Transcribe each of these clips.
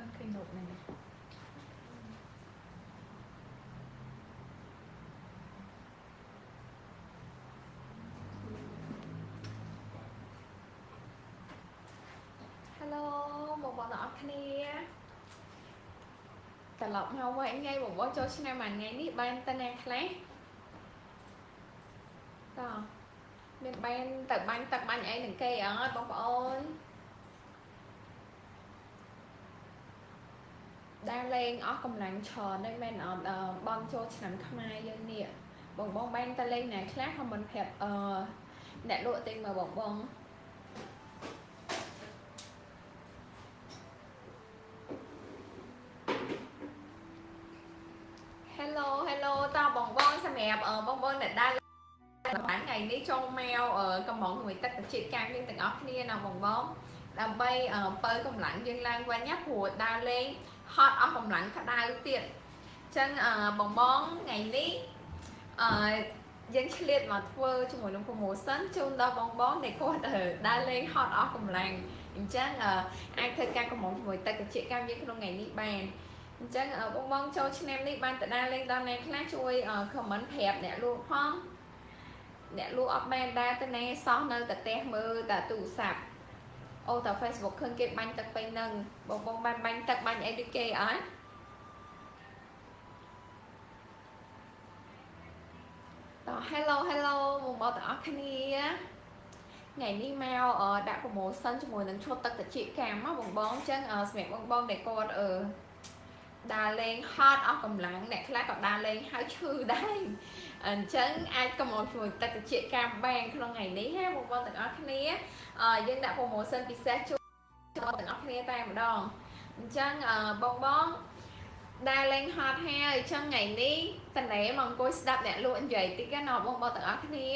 បានឃើញលោកនេះ Hello បងប្អូនទាំងអស់គ្នាត្រឡប់មកវិញថ្ងៃបងប្អូនចូលឆ្នាំមួយថ្ងៃនេះបានទៅណាខ្លះតោះមានបានទៅបាញ់ទឹកបាញ់អីនឹងគេអត់បងប្អូនដើរលេងអស់កម្លាំងច្រើនហ្នឹងមែនអត់បន់ចូលឆ្នាំខ្មែរយើងនេះបងបងបានទៅលេងណាខ្លះខមមិនប្រាប់អឺអ្នកលក់ទិញមកបងបង Hello Hello តើបងបងសម្រាប់បងបងអ្នកដើរបានថ្ងៃនេះចូលមកកំងជាមួយទឹកត្រចៀកកាមយើងទាំងអស់គ្នាណាបងបងដើម្បីបើកម្លាំងយើងឡើងវិញណាព្រោះដើរលេងហត់អស់កម្លាំងក្តៅទៀតអញ្ចឹងបងបងថ្ងៃនេះអឺយើងឆ្លៀតមកធ្វើជាមួយនឹង promotion ជូនដល់បងបងដែលគាត់ដើរលេងហត់អស់កម្លាំងអញ្ចឹងអាចធ្វើការកំងជាមួយទឹកត្រចៀកកាមយើងក្នុងថ្ងៃនេះបានអញ្ចឹងបងបងចូលឆ្នាំនេះបានទៅដើរលេងដល់ណាខ្លះជួយ comment ប្រាប់អ្នកលក់ផងអ្នកលក់អត់បានដើរទៅណាសោះនៅតែផ្ទះមើលតែទូរស័ព្ទអូតែ Facebook ឃើញគេបាញ់ទឹកពេញហ្នឹងបងបងបានបាញ់ទឹកបាញ់អីដូចគេអត់តោះ Hello Hello បងប្អូនទាំងអស់គ្នាថ្ងៃនេះមកដាក់ promotion ជាមួយនឹងឈុតទឹកត្រចៀកកាមបងបងអញ្ចឹងសម្រាប់បងបងដែលគាត់អឺដើរលេងហត់អស់កម្លាំងអ្នកខ្លះក៏ដើរលេងហើយឈឺដែរអញ្ចឹងអាចកំងជាមួយទឹកត្រចៀកកាមបានក្នុងថ្ងៃនេះណាបងប្អូនទាំងអស់គ្នាយើងដាក់ promotion ពិសេសជូនទាំងអស់គ្នាតែម្ដងអញ្ចឹងបងបងដើរលេងហត់ហើយអញ្ចឹងថ្ងៃនេះតណេមកអង្គុយស្ដាប់អ្នកលក់និយាយតិចណាបងប្អូនទាំងអស់គ្នា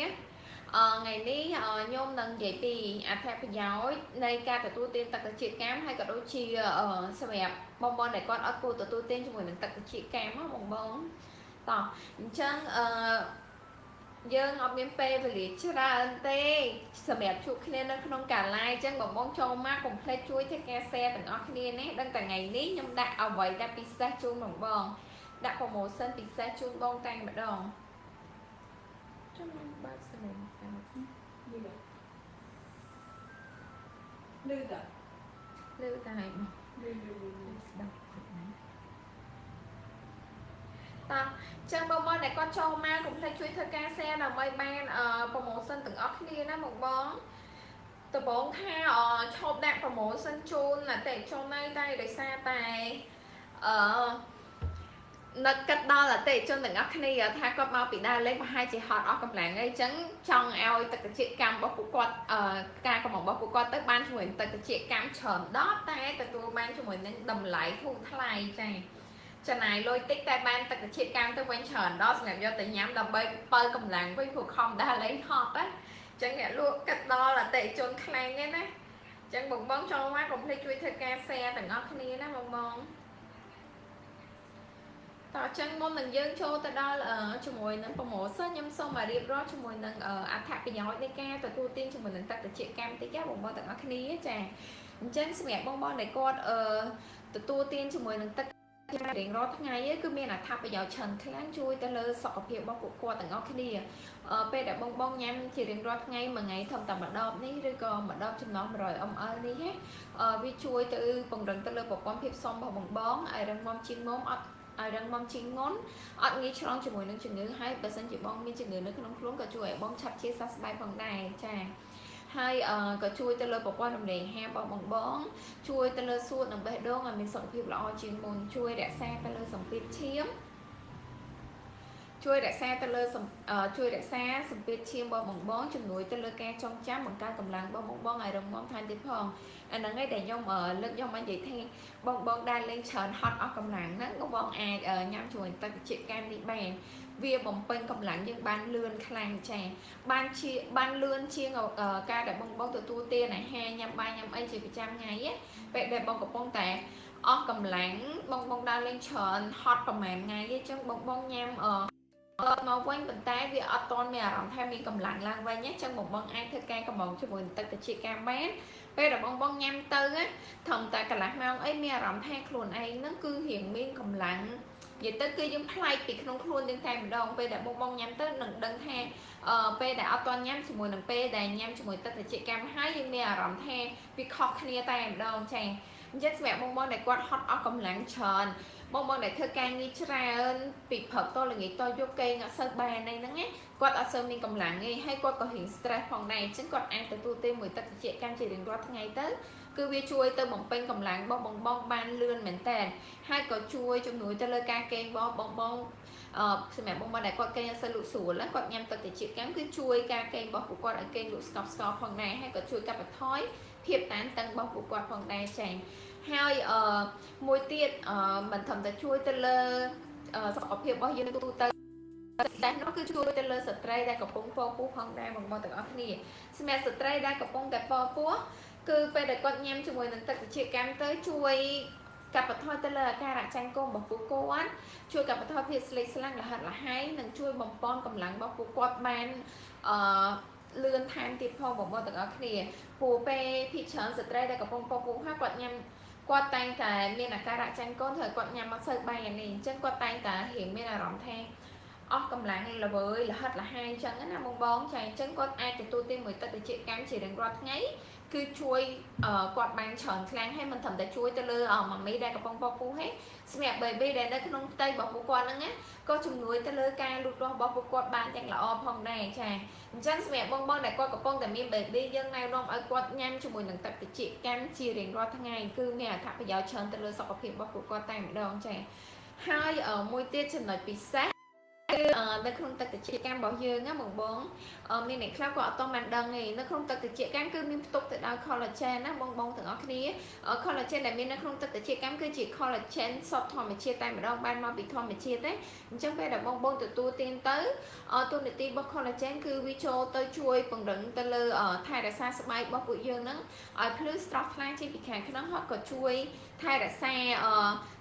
អឺថ្ងៃនេះខ្ញុំនឹងនិយាយពីអត្ថប្រយោជន៍នៃការទទួលទានទឹកត្រចៀកកាមហើយក៏ដូចជាសម្រាប់បងប្អូនដែលគាត់អត់គួរទទួលទានជាមួយនឹងទឹកត្រចៀកកាមបងបងតោះអញ្ចឹងអឺយើងអត់មានពេលវេលាច្រើនទេសម្រាប់ជួបគ្នានៅក្នុងការ live អញ្ចឹងបងបងចូលមកកុំភ្លេចជួយធ្វើការ share ទាំងអស់គ្នាណាដឹងតែថ្ងៃនេះខ្ញុំដាក់អ្វីដែលពិសេសជូនបងបងដាក់ promotion ពិសេសជូនបងតែម្ដងចាំខ្ញុំបើកសលេងកើត លឺលឺតា លឺតែមក លឺលឺលឺ ស្ដាប់តិចណាតោះចឹងបងបងដែលគាត់ចូលមកកុំភ្លេចជួយធ្វើការ share ដើម្បីបាន promotion ទាំងអស់គ្នាណាបងបងដំបូងថាឈប់ដាក់ promotion ជូនអតិថិជននៅតែដោយសារតែអឺនឹកគិតដល់អតិថិជនទាំងអស់គ្នាថាគាត់មកពីដើរលេងប្រហែលជាហត់អស់កម្លាំងអីចឹងចង់ឲ្យទឹកត្រចៀកកម្មរបស់ពួកគាត់អឺការកំងរបស់ពួកគាត់ទៅបានជាមួយទឹកត្រចៀកកម្មច្រើនដល់តែទទួលបានជាមួយនឹងតម្លៃធូរថ្លៃចា៎ចំណាយលុយតិចតែបានទឹកត្រចៀកកម្មទៅវិញច្រើនដល់សម្រាប់យកទៅញ៉ាំដើម្បីបើកម្លាំងវិញព្រោះខំដើរលេងហត់ណាចឹងអ្នកលក់គិតដល់អតិថិជនខ្លាំងឯណាចឹងបងបងចូលមកកុំភ្លេចជួយធ្វើការ share ទាំងអស់គ្នាណាបងបងតោះចឹងមុននឹងយើងចូលទៅដល់ជាមួយនឹង promotion ខ្ញុំសូមមករៀបរាប់ជាមួយនឹងអត្ថប្រយោជន៍នៃការទទួលទានជាមួយនឹងទឹកត្រចៀកកម្មតិចណាបងប្អូនទាំងអស់គ្នាចាអញ្ចឹងសម្រាប់បងប្អូនដែលគាត់អឺទទួលទានជាមួយនឹងទឹករៀងរាល់ថ្ងៃគឺមានអត្ថប្រយោជន៍ច្រើនខ្លាំងជួយទៅលើសុខភាពរបស់ពួកគាត់ទាំងអស់គ្នាពេលដែលបងបងញ៉ាំជារៀងរាល់ថ្ងៃមួយថ្ងៃធំតែម្ដបនេះឬក៏ម្ដបចំណុះ100 ml នេះណាវាជួយទៅពង្រឹងទៅលើប្រព័ន្ធភាពស៊ាំរបស់បងបងឲ្យរឹងមាំជាងមុំអត់ឲ្យរឹងមាំជាងមុនអត់ងាយឆ្លងជាមួយនឹងជំងឺហើយបើសិនជាបងមានជំងឺនៅក្នុងខ្លួនក៏ជួយឲ្យបងឆាប់ជាសះស្បើយផងដែរចាហើយក៏ជួយទៅលើប្រព័ន្ធរំលែងអាហាររបស់បងបងជួយទៅលើសួតនិងបេះដូងឲ្យមានសុខភាពល្អជាងមុនជួយរក្សាទៅលើសម្ពាធឈាមជួយរក្សាទៅលើជួយរក្សាសម្ពាធឈាមរបស់បងបងជំនួយទៅលើការចងចាំបង្កើនកម្លាំងរបស់បងបងឲ្យរឹងមាំថែមទៀតផងអាហ្នឹងឯងដែលខ្ញុំលើកយកមកនិយាយថាបងបងដែលលេងច្រើនហត់អស់កម្លាំងហ្នឹងបងបងអាចញ៉ាំជាមួយទឹកត្រចៀកកែមនេះបានវាបំពេញកម្លាំងយើងបានលឿនខ្លាំងចាបានជាបានលឿនជាងការដែលបងបងទទួលទានអាហារញ៉ាំបាយញ៉ាំអីជាប្រចាំថ្ងៃពេលដែលបងកំពុងតែអស់កម្លាំងបងបងដើរលេងច្រើនហត់ប្រហែលថ្ងៃអញ្ចឹងបងបងញ៉ាំអឺមកវិញប៉ុន្តែវាអត់ទាន់មានអារម្មណ៍ថាមានកម្លាំងឡើងវិញអញ្ចឹងបងបងអាចធ្វើការកំងជាមួយទឹកត្រចៀកកាមបាន ពេលដែលបងបងញ៉ាំទៅណាត្រឹមតែកន្លះម៉ោងអីមានអារម្មណ៍ថាខ្លួនឯងហ្នឹងគឺរៀងមានកម្លាំងនិយាយទៅគឺយើងប្លែកពីក្នុងខ្លួនយើងតែម្ដងពេលដែលបងបងញ៉ាំទៅនឹងដឹងថាពេលដែលអត់ទាន់ញ៉ាំជាមួយនឹងពេលដែលញ៉ាំជាមួយទឹកត្រចៀកកម្មហើយយើងមានអារម្មណ៍ថាវាខុសគ្នាតែម្ដងចាអញ្ចឹងសម្រាប់បងបងដែលគាត់ហត់អស់កម្លាំងច្រើនបងបងដែលធ្វើការងារច្រើនពីព្រឹកតល្ងាចតយប់គេងអត់សូវបានអីហ្នឹងណាគាត់អត់សូវមានកម្លាំងទេហើយគាត់ក៏រៀង stress ផងដែរអញ្ចឹងគាត់អាចទទួលទានមួយទឹកត្រចៀកកម្មជារៀងរាល់ថ្ងៃទៅគឺវាជួយទៅបំពេញកម្លាំងរបស់បងបងបានលឿនមែនតើហើយក៏ជួយជំនួយទៅលើការគេងរបស់បងបងសម្រាប់បងបងដែលគាត់គេងអត់សូវលក់ស្រួលគាត់ញ៉ាំទឹកត្រចៀកកម្មគឺជួយការគេងរបស់ពួកគាត់ឲ្យគេងលក់ស្កប់ស្កល់ផងដែរហើយក៏ជួយកាត់បន្ថយភាពតានតឹងរបស់ពួកគាត់ផងដែរចា៎ហើយអឺមួយទៀតអឺមិនត្រឹមតែជួយទៅលើសុខភាពរបស់យើងទូទៅតែនោះគឺជួយទៅលើស្ត្រីដែលកំពុងពពោះផងដែរបងប្អូនទាំងអស់គ្នាសម្រាប់ស្ត្រីដែលកំពុងតែពពោះគឺពេលដែលគាត់ញ៉ាំជាមួយនឹងទឹកត្រចៀកកម្មទៅជួយកាត់បន្ថយទៅលើអាការៈចាញ់កូនរបស់ពួកគាត់ជួយកាត់បន្ថយភាពស្លេកស្លាំងលហិតលហែងនិងជួយបំប៉នកម្លាំងរបស់ពួកគាត់បានអឺលឿនថែមទៀតផងបងប្អូនទាំងអស់គ្នាព្រោះពេលភាគច្រើនស្ត្រីដែលកំពុងពពោះហើយគាត់ញ៉ាំគាត់តែងតែមានអាការៈចាញ់កូនធ្វើឲ្យគាត់ញ៉ាំអត់សូវបាននេះអញ្ចឹងគាត់តែងតែរៀងមានអារម្មណ៍ថាអស់កម្លាំងល្វើយលហិតលហាយអញ្ចឹងណាបងបងចាអញ្ចឹងគាត់អាចទទួលទានមួយទឹកត្រចៀកកម្មជារៀងរាល់ថ្ងៃគឺជួយគាត់បានច្រើនខ្លាំងហើយមិនត្រឹមតែជួយទៅលើម៉ាមីដែលកំពុងពពោះទេសម្រាប់ baby ដែលនៅក្នុងផ្ទៃរបស់ពួកគាត់ហ្នឹងណាក៏ជំនួយទៅលើការលូតលាស់របស់ពួកគាត់បានយ៉ាងល្អផងដែរចាអញ្ចឹងសម្រាប់បងបងដែលគាត់កំពុងតែមាន baby យើងណែនាំឲ្យគាត់ញ៉ាំជាមួយនឹងទឹកត្រចៀកកម្មជារៀងរាល់ថ្ងៃគឺមានអត្ថប្រយោជន៍ច្រើនទៅលើសុខភាពរបស់ពួកគាត់តែម្ដងចាហើយមួយទៀតចំណុចពិសេសគឺនៅក្នុងទឹកត្រចៀកកម្មរបស់យើងណាបងបងមានអ្នកខ្លះក៏អត់ទាន់បានដឹងទេនៅក្នុងទឹកត្រចៀកកម្មគឺមានផ្ទុកទៅដោយ collagen ណាបងបងទាំងអស់គ្នា collagen ដែលមាននៅក្នុងទឹកត្រចៀកកម្មគឺជា collagen សុទ្ធធម្មជាតិតែម្ដងបានមកពីធម្មជាតិទេអញ្ចឹងពេលដែលបងបងទទួលទានទៅតួនាទីរបស់ collagen គឺវាចូលទៅជួយពង្រឹងទៅលើថែរក្សាស្បែករបស់ពួកយើងហ្នឹងឲ្យភ្លឺស្រស់ថ្លាចេញពីខាងក្នុងហើយក៏ជួយថែរក្សា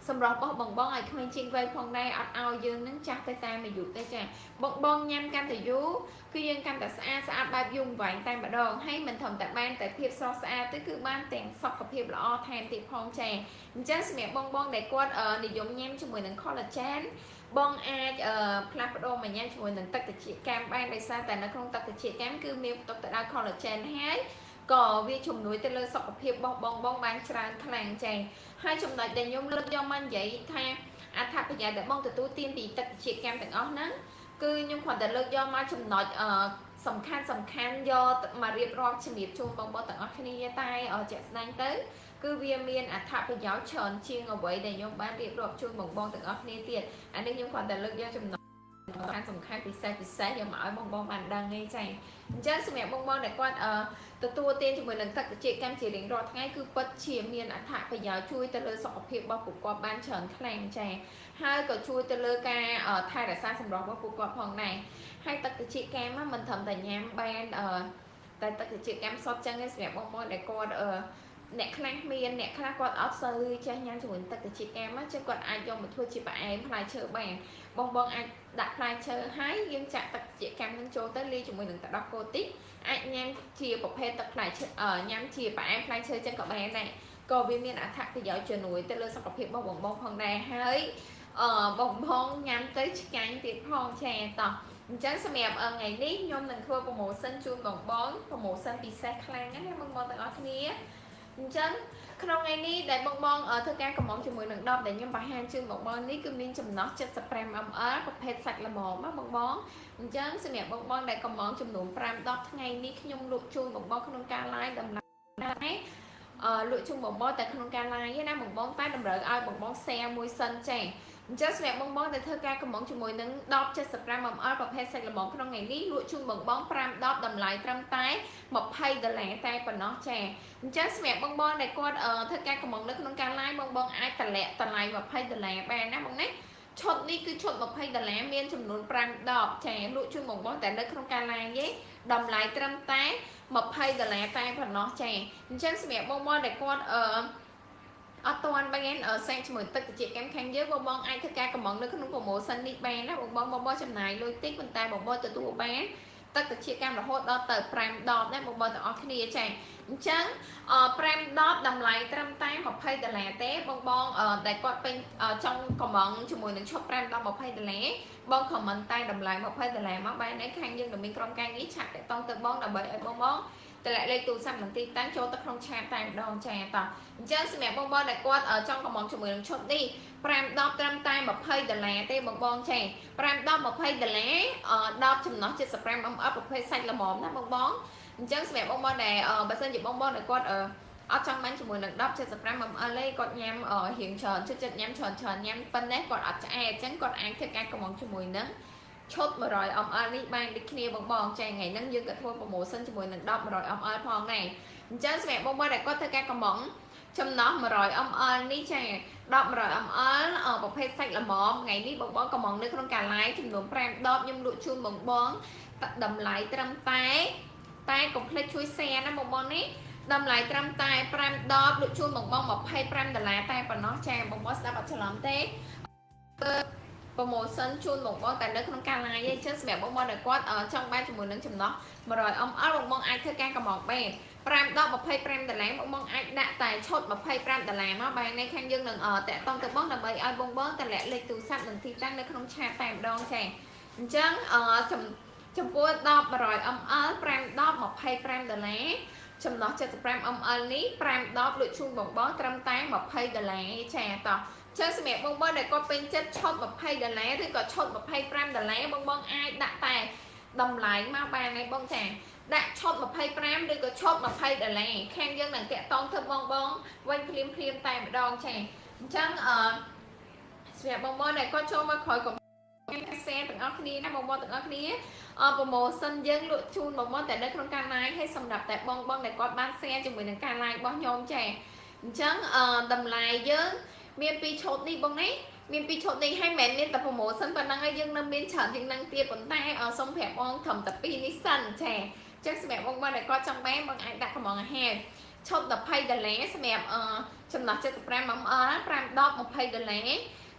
សម្រស់របស់បងបងឲ្យក្មេងជាងវ័យផងដែរអត់ឲ្យយើងនឹងចាស់ទៅតាមអាយុទេចាបងបងញ៉ាំកាន់តែយូរគឺយើងកាន់តែស្អាតស្អាតបែបយូរអង្វែងតែម្ដងហើយមិនត្រឹមតែបានតែភាពស្រស់ស្អាតទេគឺបានទាំងសុខភាពល្អថែមទៀតផងចាអញ្ចឹងសម្រាប់បងបងដែលគាត់និយមញ៉ាំជាមួយនឹង collagen បងអាចផ្លាស់ប្ដូរមកញ៉ាំជាមួយនឹងទឹកត្រចៀកកម្មបានដោយសារតែនៅក្នុងទឹកត្រចៀកកម្មគឺមានផ្ទុកទៅដោយ collagen ហើយក៏វាជំនួយទៅលើសុខភាពរបស់បងបងបានច្រើនខ្លាំងចាហើយចំណុចដែលខ្ញុំលើកយកមកនិយាយថាអត្ថប្រយោជន៍ដែលបងទទួលទានពីទឹកត្រចៀកកម្មទាំងអស់ហ្នឹងគឺខ្ញុំគ្រាន់តែលើកយកមកចំណុចអឺសំខាន់សំខាន់យកមករៀបរាប់ជំរាបជូនបងប្អូនទាំងអស់គ្នាតែជាក់ស្ដែងទៅគឺវាមានអត្ថប្រយោជន៍ច្រើនជាងអ្វីដែលខ្ញុំបានរៀបរាប់ជូនបងបងទាំងអស់គ្នាទៀតអានេះខ្ញុំគ្រាន់តែលើកយកចំណុចសំខាន់សំខាន់ពិសេសពិសេសយកមកឲ្យបងបងបានដឹងឯងចាអញ្ចឹងសម្រាប់បងបងដែលគាត់ទទួលទានជាមួយនឹងទឹកត្រចៀកកម្មជារៀងរាល់ថ្ងៃគឺពិតជាមានអត្ថប្រយោជន៍ជួយទៅលើសុខភាពរបស់ពួកគាត់បានច្រើនខ្លាំងចាហើយក៏ជួយទៅលើការថែរក្សាសម្រស់របស់ពួកគាត់ផងដែរហើយទឹកត្រចៀកកម្មមិនត្រឹមតែញ៉ាំបានតែទឹកត្រចៀកកម្មសុទ្ធចឹងទេសម្រាប់បងប្អូនដែលគាត់អ្នកខ្លះមានអ្នកខ្លះគាត់អត់សូវចេះញ៉ាំជាមួយទឹកត្រចៀកកម្មចឹងគាត់អាចយកមកធ្វើជាផ្អែមផ្លែឈើបានបងបងអាចដាក់ផ្លែឈើហើយយើងចាក់ទឹកត្រចៀកកម្មនឹងចូលទៅលាយជាមួយនឹងទឹកដោះគោតិចអាចញ៉ាំជាប្រភេទទឹកផ្លែឈើញ៉ាំជាផ្អែមផ្លែឈើចឹងក៏បានដែរក៏វាមានអត្ថប្រយោជន៍ជំនួយទៅលើសុខភាពរបស់បងបងផងដែរហើយបងបងញ៉ាំទៅឆ្ងាញ់ទៀតផងចាតោះអញ្ចឹងសម្រាប់ថ្ងៃនេះខ្ញុំនឹងធ្វើ promotion ជូនបងបង promotion ពិសេសខ្លាំងណាស់បងបងទាំងអស់គ្នាអញ្ចឹងក្នុងថ្ងៃនេះដែលបងបងធ្វើការកម្មង់ជាមួយនឹងដបដែលខ្ញុំបង្ហាញជូនបងបងនេះគឺមានចំណោះ75 ml ប្រភេទសាច់ល្មមណាបងបងអញ្ចឹងសម្រាប់បងបងដែលកម្មង់ចំនួន5 10ថ្ងៃនេះខ្ញុំលក់ជូនបងបងក្នុងការ live តម្លៃលក់ជូនបងបងតែក្នុងការ live ទេណាបងបងតែតម្រូវឲ្យបងបង share មួយសិនចាអញ្ចឹងសម្រាប់បងបងដែលធ្វើការកម្មង់ជាមួយនឹង10 75 ml ប្រភេទសាច់ល្មមក្នុងថ្ងៃនេះលក់ជូនបងបង5 10តម្លៃត្រឹមតែ20ដុល្លារតែប៉ុណ្ណោះចាអញ្ចឹងសម្រាប់បងបងដែលគាត់ធ្វើការកម្មង់នៅក្នុងការ live បងបងអាចតម្លាក់តម្លៃ20ដុល្លារបានណាបងណាឈុតនេះគឺឈុត20ដុល្លារមានចំនួន5ដបចាលក់ជូនបងបងតែនៅក្នុងការ live ទេតម្លៃត្រឹមតែ20ដុល្លារតែប៉ុណ្ណោះចាអញ្ចឹងសម្រាប់បងបងដែលគាត់អត់ទាន់បានសាកជាមួយទឹកត្រចៀកកម្មខាងយើងបងបងអាចធ្វើការកម្មង់នៅក្នុង promotion នេះបានណាបងបងបងបងចំណាយលុយតិចប៉ុន្តែបងបងទទួលបាន ទឹកត្រចៀកកម្មរហូតដល់ទៅ5ដបណាបងប្អូនទាំងអស់គ្នាចាអញ្ចឹង5ដបតម្លៃត្រឹមតែ20ដុល្លារទេបងបងដែលគាត់ពេញចង់កំងជាមួយនឹងឈុត5ដល់20ដុល្លារបង comment តែតម្លៃ20ដុល្លារមកបែរនេះខាងយើងនឹងមានក្រុមការងារ chat តាក់ទងទៅបងដើម្បីឲ្យបងបងតម្លាក់លេខទូរស័ព្ទនិងទីតាំងចូលទៅក្នុង chat តែម្ដងចាតោះអញ្ចឹងសម្រាប់បងបងដែលគាត់ចង់កំងជាមួយនឹងឈុតនេះ5 10ត្រឹមតែ20ដុល្លារទេបងបងចា5 10 20ដុល្លារ10ចំណុះ75 ml ប្រភេទសាច់ល្មមណាបងបងអញ្ចឹងសម្រាប់បងបងដែលបើសិនជាបងបងដែលគាត់អត់ចង់បានជាមួយនឹង10 75 ml ទេគាត់ញ៉ាំរៀងច្រើនចិត្តចិត្តញ៉ាំច្រើនច្រើនញ៉ាំប៉ុណ្ណេះគាត់អត់ឆ្អែតអញ្ចឹងគាត់អាចធ្វើការកំងជាមួយនឹងឈុត100 ml នេះបានដូចគ្នាបងបងចាថ្ងៃហ្នឹងយើងក៏ធ្វើ promotion ជាមួយនឹង10 100 ml ផងដែរអញ្ចឹងសម្រាប់បងបងដែលគាត់ធ្វើការកំងចំណោះ100 ml នេះចា10 100 ml ប្រភេទសាច់ល្មមថ្ងៃនេះបងបងកំងនៅក្នុងការ live ចំនួន5ដបខ្ញុំលក់ជូនបងបងតម្លៃត្រឹមតែតែកុំភ្លេចជួយ share ណាបងបងនេះតម្លៃត្រឹមតែ5ដបលក់ជូនបងបង25ដុល្លារតែប៉ុណ្ណោះចាបងបងស្ដាប់អត់ច្រឡំទេ promotion ជូនបងបងតែនៅក្នុងការ live ឯងចឹងសម្រាប់បងបងដែលគាត់ចង់បានជាមួយនឹងចំណោះ100 ml បងបងអាចធ្វើការកំងបាន5ដល់25ដុល្លារបងបងអាចដាក់តែឈុត25ដុល្លារមកបែរនេះខាងយើងនឹងតាក់ទងទៅបងដើម្បីឲ្យបងបងតម្លាក់លេខទូរស័ព្ទនិងទីតាំងនៅក្នុង chat តែម្ដងចាអញ្ចឹងចំពោះ10 100 ml 5 10 25ដុល្លារចំណោះ75 ml នេះ5 10លក់ជូនបងបងត្រឹមតែ20ដុល្លារចាតោះចឹងសម្រាប់បងបងដែលគាត់ពេញចិត្តឈុត20ដុល្លារឬក៏ឈុត25ដុល្លារបងបងអាចដាក់តែតម្លៃមកបានហើយបងចាដាក់ឈុត25ឬក៏ឈុត20ដុល្លារខាងយើងនឹងតាក់តងធ្វើបងបងវិញភ្លាមភ្លាមតែម្ដងចាអញ្ចឹងអឺសម្រាប់បងបងដែលគាត់ចូលមកក្រោយកុំ share ទាំងអស់គ្នាណាបងបងទាំងអស់គ្នាអ promotion យើងលក់ជូនបងបងតែនៅក្នុងការ live ហើយសម្រាប់តែបងបងដែលគាត់បាន share ជាមួយនឹងការ live របស់ខ្ញុំចាអញ្ចឹងអឺតម្លៃយើងមានពីរឈុតនេះបងនេះមានពីរឈុតនេះហើយមិនមែនមានតែ promotion ប៉ុណ្ណឹងហើយយើងនៅមានច្រើនជាងហ្នឹងទៀតប៉ុន្តែសូមប្រាប់បងត្រឹមតែពីរនេះសិនចាអញ្ចឹងសម្រាប់បងបងដែលគាត់ចង់បានបងអាចដាក់កំងអាហារឈុត20ដុល្លារសម្រាប់ចំណោះ75 ml 5 10 20ដុល្លារ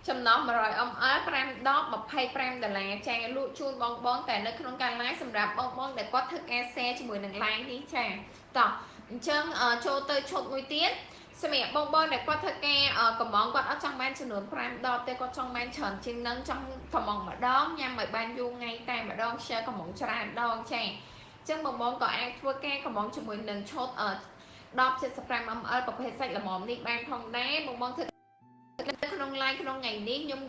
ចំណោះ100 ml 5 10 25ដុល្លារចាលក់ជូនបងបងតែនៅក្នុងការ live សម្រាប់បងបងដែលគាត់ធ្វើការ share ជាមួយនឹង live នេះចាតោះអញ្ចឹងចូលទៅឈុតមួយទៀតសម្រាប់បងបងដែលគាត់ធ្វើការកំងគាត់អត់ចង់បានចំនួន5ដបទេគាត់ចង់បានច្រើនជាងនឹងចង់កំងម្ដងញ៉ាំឲ្យបានយូរថ្ងៃតែម្ដង share កំងច្រើនដងចាអញ្ចឹងបងបងក៏អាចធ្វើការកំងជាមួយនឹងឈុត10 75 ml ប្រភេទសាច់ល្មមនេះបានផងដែរបងបងធ្វើនៅក្នុង live ក្នុងថ្ងៃនេះខ្ញុំ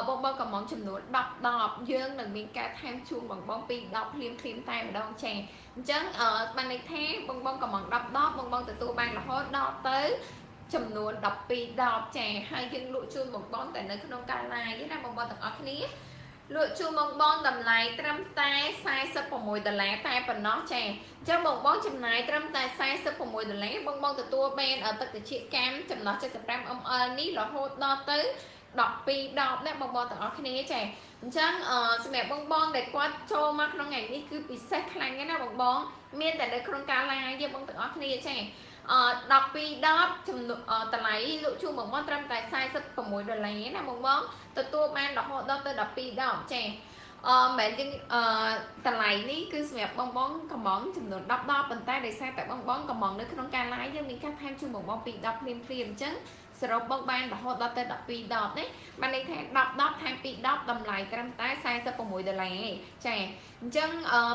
បងបងកំងចំនួន10 10យើងនឹងមានការថែមជូនបងបងពី10ភ្លាមភ្លាមតែម្ដងចាអញ្ចឹងបានន័យថាបងបងកំង10 10បងបងទទួលបានរហូតដល់ទៅចំនួន12ដបចាហើយយើងលក់ជូនបងបងតែនៅក្នុងការ live ណាបងបងទាំងអស់គ្នាលក់ជូនបងបងតម្លៃត្រឹមតែ46ដុល្លារតែប៉ុណ្ណោះចាអញ្ចឹងបងបងចំណាយត្រឹមតែ46ដុល្លារបងបងទទួលបានទឹកត្រចៀកកាំចំណោះ75 ml នេះរហូតដល់ទៅ12ដបណាបងបងទាំងអស់គ្នាចាអញ្ចឹងសម្រាប់បងបងដែលគាត់ចូលមកក្នុងថ្ងៃនេះគឺពិសេសខ្លាំងណាស់បងបងមានតែនៅក្នុងការ live ទេបងទាំងអស់គ្នាចាអ12 10ចំនួនតម្លៃលក់ជូនបងបងត្រឹមតែ46ដុល្លារណាបងបងទទួលបានរហូតដល់ទៅ12ដបចាអឺមិនយើងអឺតម្លៃនេះគឺសម្រាប់បងបងកំងចំនួន10ដបប៉ុន្តែដោយសារតែបងបងកំងនៅក្នុងការ live យើងមានការថែមជូនបងបងពី10ភ្លាមភ្លាមអញ្ចឹងសរុបបងបានរហូតដល់ទៅ12ដបណាបានន័យថា10 10ថែម2 10តម្លៃត្រឹមតែ46ដុល្លារចាអញ្ចឹង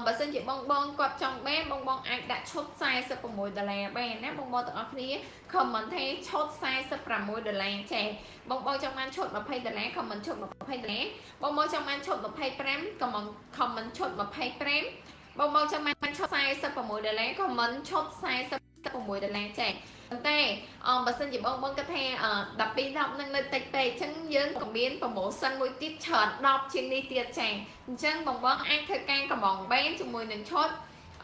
បើសិនជាបងបងគាត់ចង់បានបងបងអាចដាក់ឈុត46ដុល្លារបានណាបងបងទាំងអស់គ្នា comment ថាឈុត46ដុល្លារចាបងបងចង់បានឈុត20ដុល្លារ comment ឈុត20ដុល្លារបងបងចង់បានឈុត25 comment comment ឈុត25បងបងចង់បានឈុត46ដុល្លារ comment ឈុត46ដុល្លារចាប៉ុន្តែអឺបើសិនជាបងបងគិតថា12 10នឹងនៅតិចពេកអញ្ចឹងយើងក៏មាន promotion មួយទៀតច្រើន10ជាងនេះទៀតចាអញ្ចឹងបងបងអាចធ្វើការកំងបានជាមួយនឹងឈុត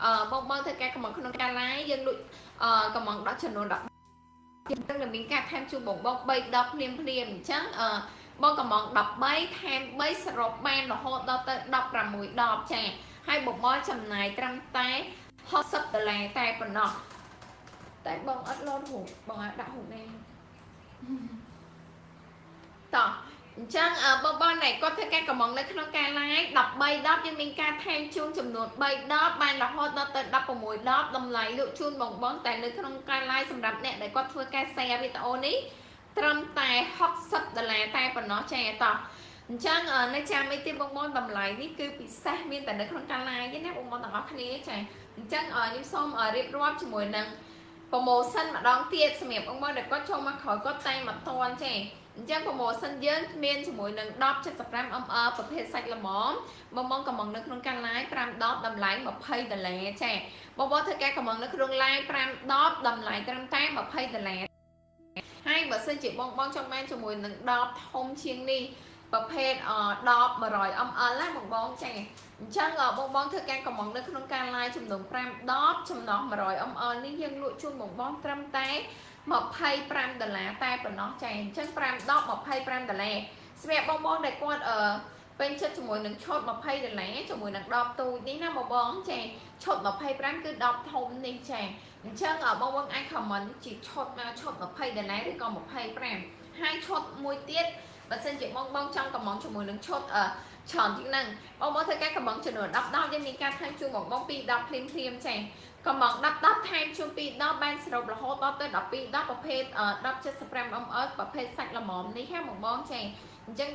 អឺបងបងធ្វើការកំងក្នុងការ live យើងលក់អឺកំងដល់ចំនួន10យើងនឹងមានការថែមជូនបងបង3 10ភ្លាមភ្លាមអញ្ចឹងអឺបងកំង13ថែម3សរុបបានរហូតដល់ទៅ16 10ចាហើយបងបងចំណាយត្រឹមតែ60ដុល្លារតែប៉ុណ្ណោះតែបងអត់លោតរូបបងអត់ដាក់រូបទេតោះ អញ្ចឹងបងបងដែលគាត់ធ្វើការកំងនៅក្នុងការ live 13 10យើងមានការថែមជូនចំនួន3 10បានរហូតដល់ទៅ16 10តម្លៃលក់ជូនបងបងតែនៅក្នុងការ live សម្រាប់អ្នកដែលគាត់ធ្វើការ share វីដេអូនេះត្រឹមតែ60ដុល្លារតែប៉ុណ្ណោះចាតោះអញ្ចឹងនៅចាំអីទៀតបងបងតម្លៃនេះគឺពិសេសមានតែនៅក្នុងការ live ទេណាបងបងទាំងអស់គ្នាចាអញ្ចឹងខ្ញុំសូមរៀបរាប់ជាមួយនឹង promotion ម្ដងទៀតសម្រាប់បងបងដែលគាត់ចូលមកក្រោយគាត់តែមកតន់ចាអញ្ចឹង promotion យើងមានជាមួយនឹង10.75 ml ប្រភេទសាច់ល្មមបងបងកំងនៅក្នុងការ live 5 10តម្លៃ20ដុល្លារចាបងបងធ្វើការកំងនៅក្នុង live 5 10តម្លៃត្រឹមតែ20ដុល្លារហើយបើសិនជាបងបងចង់បានជាមួយនឹង10ធំជាងនេះប្រភេទ10 100 ml ណាបងបងចាអញ្ចឹងបងបងធ្វើការកំងនៅក្នុងការ live ចំនួន5 10ចំណោះ100 ml នេះយើងលក់ជូនបងបងត្រឹមតែ25ដុល្លារតែប៉ុណ្ណោះចាអញ្ចឹង5 10 25ដុល្លារសម្រាប់បងបងដែលគាត់អឺពេញចិត្តជាមួយនឹងឈុត20ដុល្លារជាមួយនឹង10ទូចនេះណាបងបងចាឈុត25គឺ10ធំនេះចាអញ្ចឹងបងបងអាច comment ជាឈុតមកឈុត20ដុល្លារឬក៏25ហើយឈុតមួយទៀតបើសិនជាបងបងចង់កំងជាមួយនឹងឈុតអឺច្រើនជាងហ្នឹងបងបងធ្វើការកំងចំនួន10 10យើងមានការថែមជូនបងបង2 10ភ្លាមភ្លាមចាកំង10 10ថែមជូន2 10បានសរុបរហូតដល់ទៅ12 10ប្រភេទ10.75 ml ប្រភេទសាច់ល្មមនេះហាបងបងចាអញ្ចឹង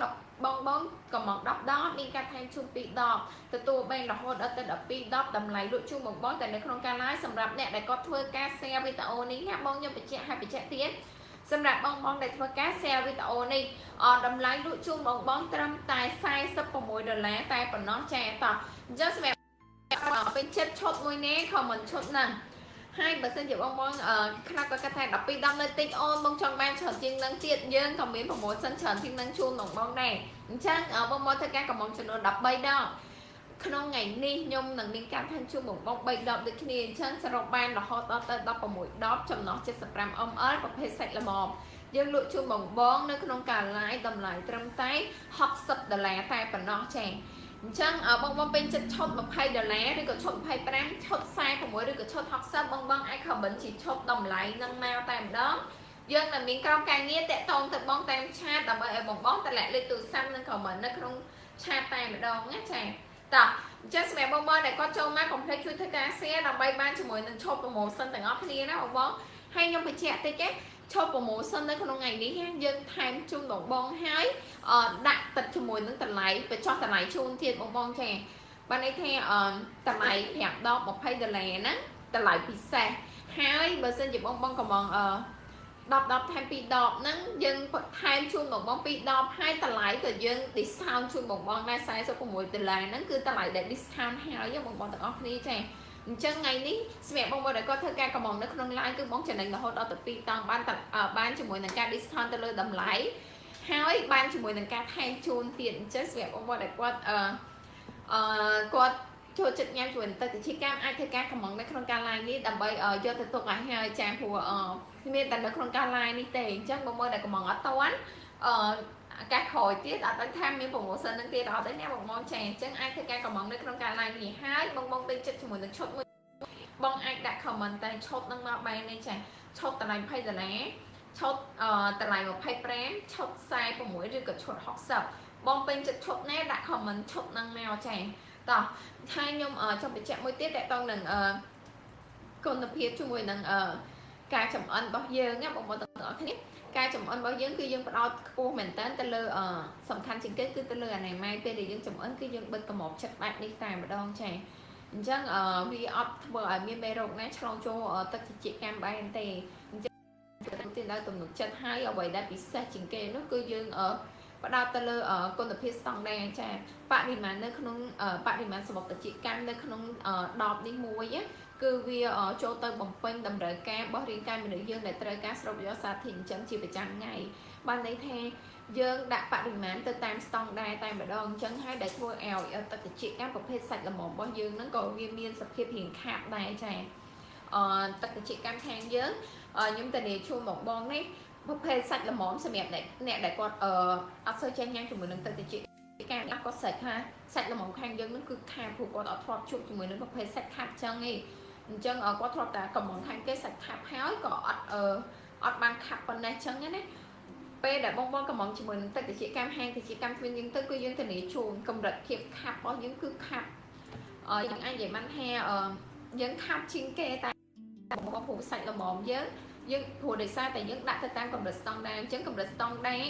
បងបងកំង10 10មានការថែមជូន2 10ទទួលបានរហូតដល់ទៅ12 10តម្លៃលក់ជូនបងបងតែនៅក្នុងការ live សម្រាប់អ្នកដែលគាត់ធ្វើការ share វីដេអូនេះណាបងខ្ញុំបញ្ជាក់ឲ្យបញ្ជាក់ទៀតសម្រាប់បងបងដែលធ្វើការ share វីដេអូនេះអតម្លៃលក់ជូនបងបងត្រឹមតែ46ដុល្លារតែប៉ុណ្ណោះចាតោះអញ្ចឹងសម្រាប់ពេញចិត្តឈុតមួយនេះ comment ឈុតហ្នឹងហើយបើសិនជាបងបងខ្លះក៏គាត់ថា12 10នៅតិចអូនបងចង់បានច្រើនជាងនឹងទៀតយើងក៏មាន promotion ច្រើនជាងនឹងជូនបងបងដែរអញ្ចឹងបងបងធ្វើការកំងចំនួន13ដងក្នុងថ្ងៃនេះខ្ញុំនឹងមានការថែមជូនបងបង3ដបដូចគ្នាអញ្ចឹងសរុបបានរហូតដល់ទៅ16ដបចំណោះ75 ml ប្រភេទសាច់ល្មមយើងលក់ជូនបងបងនៅក្នុងការ live តម្លៃត្រឹមតែ60ដុល្លារតែប៉ុណ្ណោះចាអញ្ចឹងបងបងពេញចិត្តឈុត20ដុល្លារឬក៏ឈុត25ឈុត46ឬក៏ឈុត60បងបងអាច comment ជាឈុតតម្លៃនឹងមកតែម្ដងយើងនឹងមានក្រុមការងារតាក់ទងទៅបងតាម chat ដើម្បីឲ្យបងបងតម្លាក់លេខទូរស័ព្ទនិង comment នៅក្នុង chat តែម្ដងណាចាតោះអញ្ចឹងសម្រាប់បងបងដែលគាត់ចូលមកកុំភ្លេចជួយធ្វើការ share ដើម្បីបានជាមួយនឹងឈុត promotion ទាំងអស់គ្នាណាបងបងហើយខ្ញុំបញ្ជាក់តិចទេឈប់ promotion នៅក្នុងថ្ងៃនេះយើងថែមជូនបងបងហើយដាក់ទឹកជាមួយនឹងតម្លៃបញ្ចុះតម្លៃជូនទៀតបងបងចាបានន័យថាតម្លៃ5ដប20ដុល្លារហ្នឹងតម្លៃពិសេសហើយបើសិនជាបងបងកំងអឺ10 10ថែម2ដបហ្នឹងយើងថែមជូនបងបង2ដបហើយតម្លៃក៏យើង discount ជូនបងបងដែរ46ដុល្លារហ្នឹងគឺតម្លៃដែល discount ហើយបងបងទាំងអស់គ្នាចាអញ្ចឹងថ្ងៃនេះសម្រាប់បងប្អូនដែលគាត់ធ្វើការកំងនៅក្នុង live គឺបងចំណេញរហូតដល់ទៅ2តង់បានបានជាមួយនឹងការ discount ទៅលើតម្លៃហើយបានជាមួយនឹងការថែមជូនទៀតអញ្ចឹងសម្រាប់បងប្អូនដែលគាត់អឺអឺគាត់ចូលចិត្តញ៉ាំជាមួយទឹកតិចកម្មអាចធ្វើការកំងនៅក្នុងការ live នេះដើម្បីយកទៅទុកឲ្យហើយចាព្រោះមានតែនៅក្នុងការ live នេះទេអញ្ចឹងបងប្អូនដែលកំងអត់តាន់អឺឱកាសក្រោយទៀតអត់ដឹងថាមាន promotion នឹងទៀតអត់ទេណាបងបងចាអញ្ចឹងអាចធ្វើការកំងនៅក្នុងការ live នេះហើយបងបងពេញចិត្តជាមួយនឹងឈុតមួយបងអាចដាក់ comment តែឈុតនឹងមកបែរនេះចាឈុតតម្លៃ20ដុល្លារឈុតអឺតម្លៃ25ឈុត46ឬក៏ឈុត60បងពេញចិត្តឈុតណាដាក់ comment ឈុតនឹងមកចាតោះហើយខ្ញុំចង់បញ្ជាក់មួយទៀតតកតងនឹងអឺគុណភាពជាមួយនឹងអឺការចំអិនរបស់យើងណាបងប្អូនទាំងអស់គ្នាការចំអិនរបស់យើងគឺយើងផ្ដោតខ្ពស់មែនតើទៅលើសំខាន់ជាងគេគឺទៅលើអនាម័យពេលដែលយើងចំអិនគឺយើងបិទកម្របចិត្តបែបនេះតែម្ដងចាអញ្ចឹងវាអត់ធ្វើឲ្យមានមេរោគណាឆ្លងចូលទឹកត្រចៀកកម្មបានទេអញ្ចឹងទីដល់ទំនុកចិត្តហើយអ្វីដែលពិសេសជាងគេនោះគឺយើងផ្ដោតទៅលើគុណភាពស្តង់ដារចាបរិមាណនៅក្នុងបរិមាណសម្បត្តិកម្មនៅក្នុងដបនេះមួយគឺវាចូលទៅបំពេញតម្រូវការរបស់រាងកាយមនុស្សយើងដែលត្រូវការស្រូបយកសារធាតុចិញ្ចឹមជាប្រចាំថ្ងៃបានន័យថាយើងដាក់បរិមាណទៅតាមស្តង់ដារតែម្ដងអញ្ចឹងហើយដែលធ្វើឲ្យទឹកត្រចៀកកម្មប្រភេទសាច់ល្មមរបស់យើងហ្នឹងក៏វាមានសភាពរាងខាប់ដែរចាអឺទឹកត្រចៀកកម្មខាងយើងខ្ញុំតានីជូនមកបងនេះប្រភេទសាច់ល្មមសម្រាប់អ្នកដែលគាត់អឺអត់សូវចេះញ៉ាំជាមួយនឹងទឹកត្រចៀកកម្មគាត់សាច់ថាសាច់ល្មមខាងយើងនឹងគឺខាប់ព្រោះគាត់អត់ធ្លាប់ជួបជាមួយនឹងប្រភេទសាច់ខាប់ចឹងឯងអញ្ចឹងគាត់ធ្លាប់តែកំងខាងគេសាច់ខាប់ហើយក៏អត់អឺអត់បានខាប់ប៉ុណ្ណេះចឹងណា ពេលដែលបងបងកំងជាមួយនឹងទឹកតិចកម្មហាងតិចកម្មគ្មានយើងទៅគឺយើងធានាជូនកម្រិតភាពខាប់របស់យើងគឺខាប់អឺយើងអាចនិយាយបានថាអឺយើងខាប់ជាងគេតែបងបងព្រោះសាច់ល្មមយើងយើងព្រោះដោយសារតែយើងដាក់ទៅតាមកម្រិតស្តង់ដារអញ្ចឹងកម្រិតស្តង់ដារ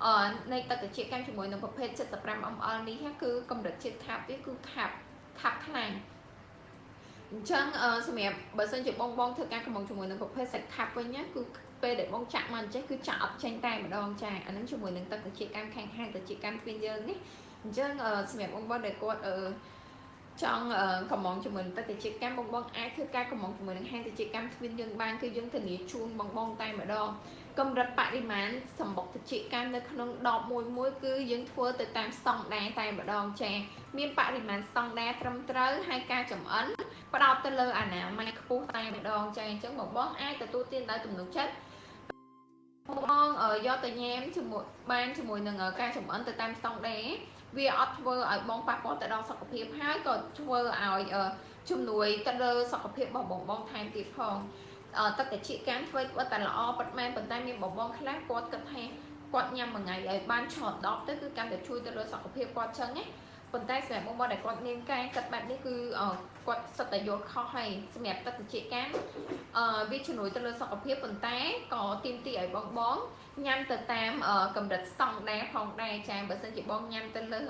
អឺនៃទឹកតិចកម្មជាមួយនឹងប្រភេទ75 ml នេះគឺកម្រិតជាតិខាប់វាគឺខាប់ខាប់ខ្លាំងអញ្ចឹងសម្រាប់បើសិនជាបងបងធ្វើការកំងជាមួយនឹងប្រភេទសាច់ខាប់វិញណាគឺពេលដែលបងចាក់មកអញ្ចេះគឺចាក់អត់ចេញតែម្ដងចាអាហ្នឹងជាមួយនឹងទឹកតិចកម្មខាងហាងតិចកម្មទ្វាយើងនេះអញ្ចឹងសម្រាប់បងបងដែលគាត់អឺចង់កំងជាមួយនឹងទឹកតិចកម្មបងបងអាចធ្វើការកំងជាមួយនឹងហាងតិចកម្មទ្វាយើងបានគឺយើងធានាជូនបងបងតែម្ដងកម្រិតបរិមាណសម្បុកតិចកម្មនៅក្នុងដបមួយមួយគឺយើងធ្វើទៅតាមស្តង់ដារតែម្ដងចាមានបរិមាណស្តង់ដារត្រឹមត្រូវហើយការចំអិនផ្ដោតទៅលើអនាម័យខ្ពស់តែម្ដងចាអញ្ចឹងបងបងអាចទទួលទានដោយទំនុកចិត្តបងយកទៅញ៉ាំជាមួយបានជាមួយនឹងការចំអិនទៅតាមស្តង់ដារវាអត់ធ្វើឲ្យបងប៉ះពាល់ទៅដល់សុខភាពហើយក៏ធ្វើឲ្យជំនួយទៅលើសុខភាពរបស់បងបងថែមទៀតផងទឹកតិចកម្មធ្វើឲ្យតែល្អពិតមែនប៉ុន្តែមានបងបងខ្លះគាត់គិតថាគាត់ញ៉ាំមួយថ្ងៃឲ្យបានច្រើនដបទៅគឺកាន់តែជួយទៅលើសុខភាពគាត់ចឹងណាប៉ុន្តែសម្រាប់បងបងដែលគាត់មានការគិតបែបនេះគឺគាត់សិតតែយល់ខុសហើយសម្រាប់ទឹកតិចកម្មអឺវាជំនួយទៅលើសុខភាពប៉ុន្តែក៏ទាមទារឲ្យបងបងញ៉ាំទៅតាមកម្រិតស្តង់ដារផងដែរចាបើសិនជាបងញ៉ាំទៅលើ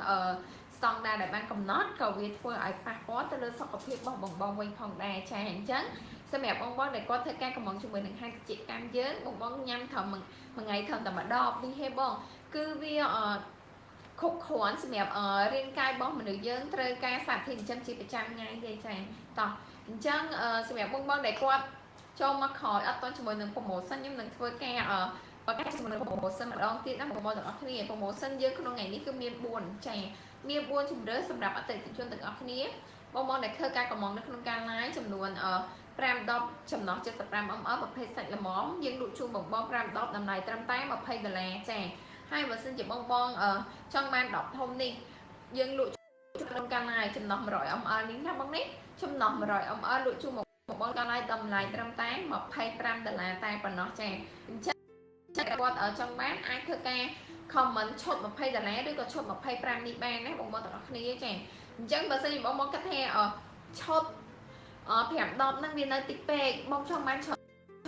ស្តង់ដារដែលបានកំណត់ក៏វាធ្វើឲ្យប៉ះពាល់ទៅលើសុខភាពរបស់បងបងវិញផងដែរចាអញ្ចឹងសម្រាប់បងបងដែលគាត់ធ្វើការកំងជាមួយនឹងហាងតិចកម្មយើងបងបងញ៉ាំត្រឹមមួយថ្ងៃត្រឹមតែមួយដបនេះហេបងគឺវាអឺគ្រប់គ្រាន់សម្រាប់រាងកាយរបស់មនុស្សយើងត្រូវការសារធាតុចិញ្ចឹមជាប្រចាំថ្ងៃទេចាតោះអញ្ចឹងសម្រាប់បងបងដែលគាត់ចូលមកក្រោយអត់តជាមួយនឹង promotion ខ្ញុំនឹងធ្វើការប្រកាសជាមួយនឹង promotion ម្ដងទៀតណាបងប្អូនទាំងអស់គ្នា promotion យើងក្នុងថ្ងៃនេះគឺមាន4ចាមាន4ជម្រើសសម្រាប់អតិថិជនទាំងអស់គ្នាបងប្អូនដែលធ្វើការកំងនៅក្នុងការ live ចំនួន5 10ចំណោះ75 ml ប្រភេទសាច់ល្មមយើងលក់ជូនបងបង5 10តម្លៃត្រឹមតែ20ដុល្លារចាហើយបើសិនជាបងបងចង់បាន10ធំនេះយើងលក់ក្នុងការ live ចំណោះ100 ml នេះណាបងនេះចំណោះ100 ml លក់ជូនបងបងការ live តម្លៃត្រឹមតែ25ដុល្លារតែប៉ុណ្ណោះចាអញ្ចឹងគាត់ចង់បានអាចធ្វើការ comment ឈុត20ដុល្លារឬក៏ឈុត25នេះបានណាបងប្អូនទាំងអស់គ្នាចាអញ្ចឹងបើសិនជាបងបងគិតថាឈុត5 10ហ្នឹងវានៅតិចពេកបងចង់បានឈុត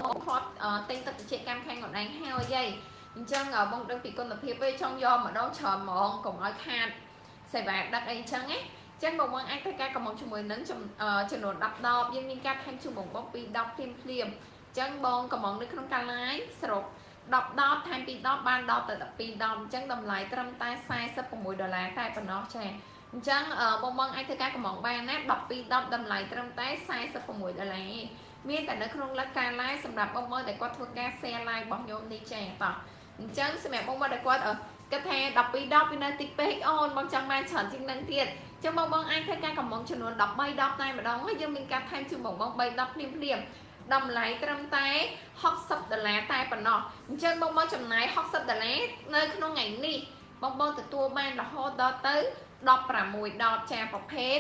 បងធ្លាប់ទិញទឹកតិចកម្មខាងកណ្ដាលហើយយាយអញ្ចឹងបងដឹងពីគុណភាពឯងចង់យកម្ដងច្រើនហ្មងកុំឲ្យខាតសេវាដឹកអីចឹងណាចឹងបងបងអាចធ្វើការកំងជាមួយនឹងចំនួន10ដបយើងមានការថែមជូនបងបងពី10ភ្លាមភ្លាមចឹងបងកំងនៅក្នុងការ live សរុប10ដបថែម2ដបបានដល់ទៅ12ដបអញ្ចឹងតម្លៃត្រឹមតែ46ដុល្លារតែប៉ុណ្ណោះចាអញ្ចឹងបងបងអាចធ្វើការកំងបានណា12ដបតម្លៃត្រឹមតែ46ដុល្លារមានតែនៅក្នុងលក្ខការ live សម្រាប់បងបងដែលគាត់ធ្វើការ share live របស់ខ្ញុំនេះចាតោះអញ្ចឹងសម្រាប់បងបងដែលគាត់គិតថា12ដបវានៅតិចពេកអូនបងចង់បានច្រើនជាងនឹងទៀតចឹងបងបងអាចធ្វើការកំងចំនួន13ដបតែម្ដងយើងមានការថែមជូនបងបង3ដបភ្លាមភ្លាមតម្លៃត្រឹមតែ60ដុល្លារតែប៉ុណ្ណោះអញ្ចឹងបងបងចំណាយ60ដុល្លារនៅក្នុងថ្ងៃនេះបងបងទទួលបានរហូតដល់ទៅ16ដបចាប្រភេទ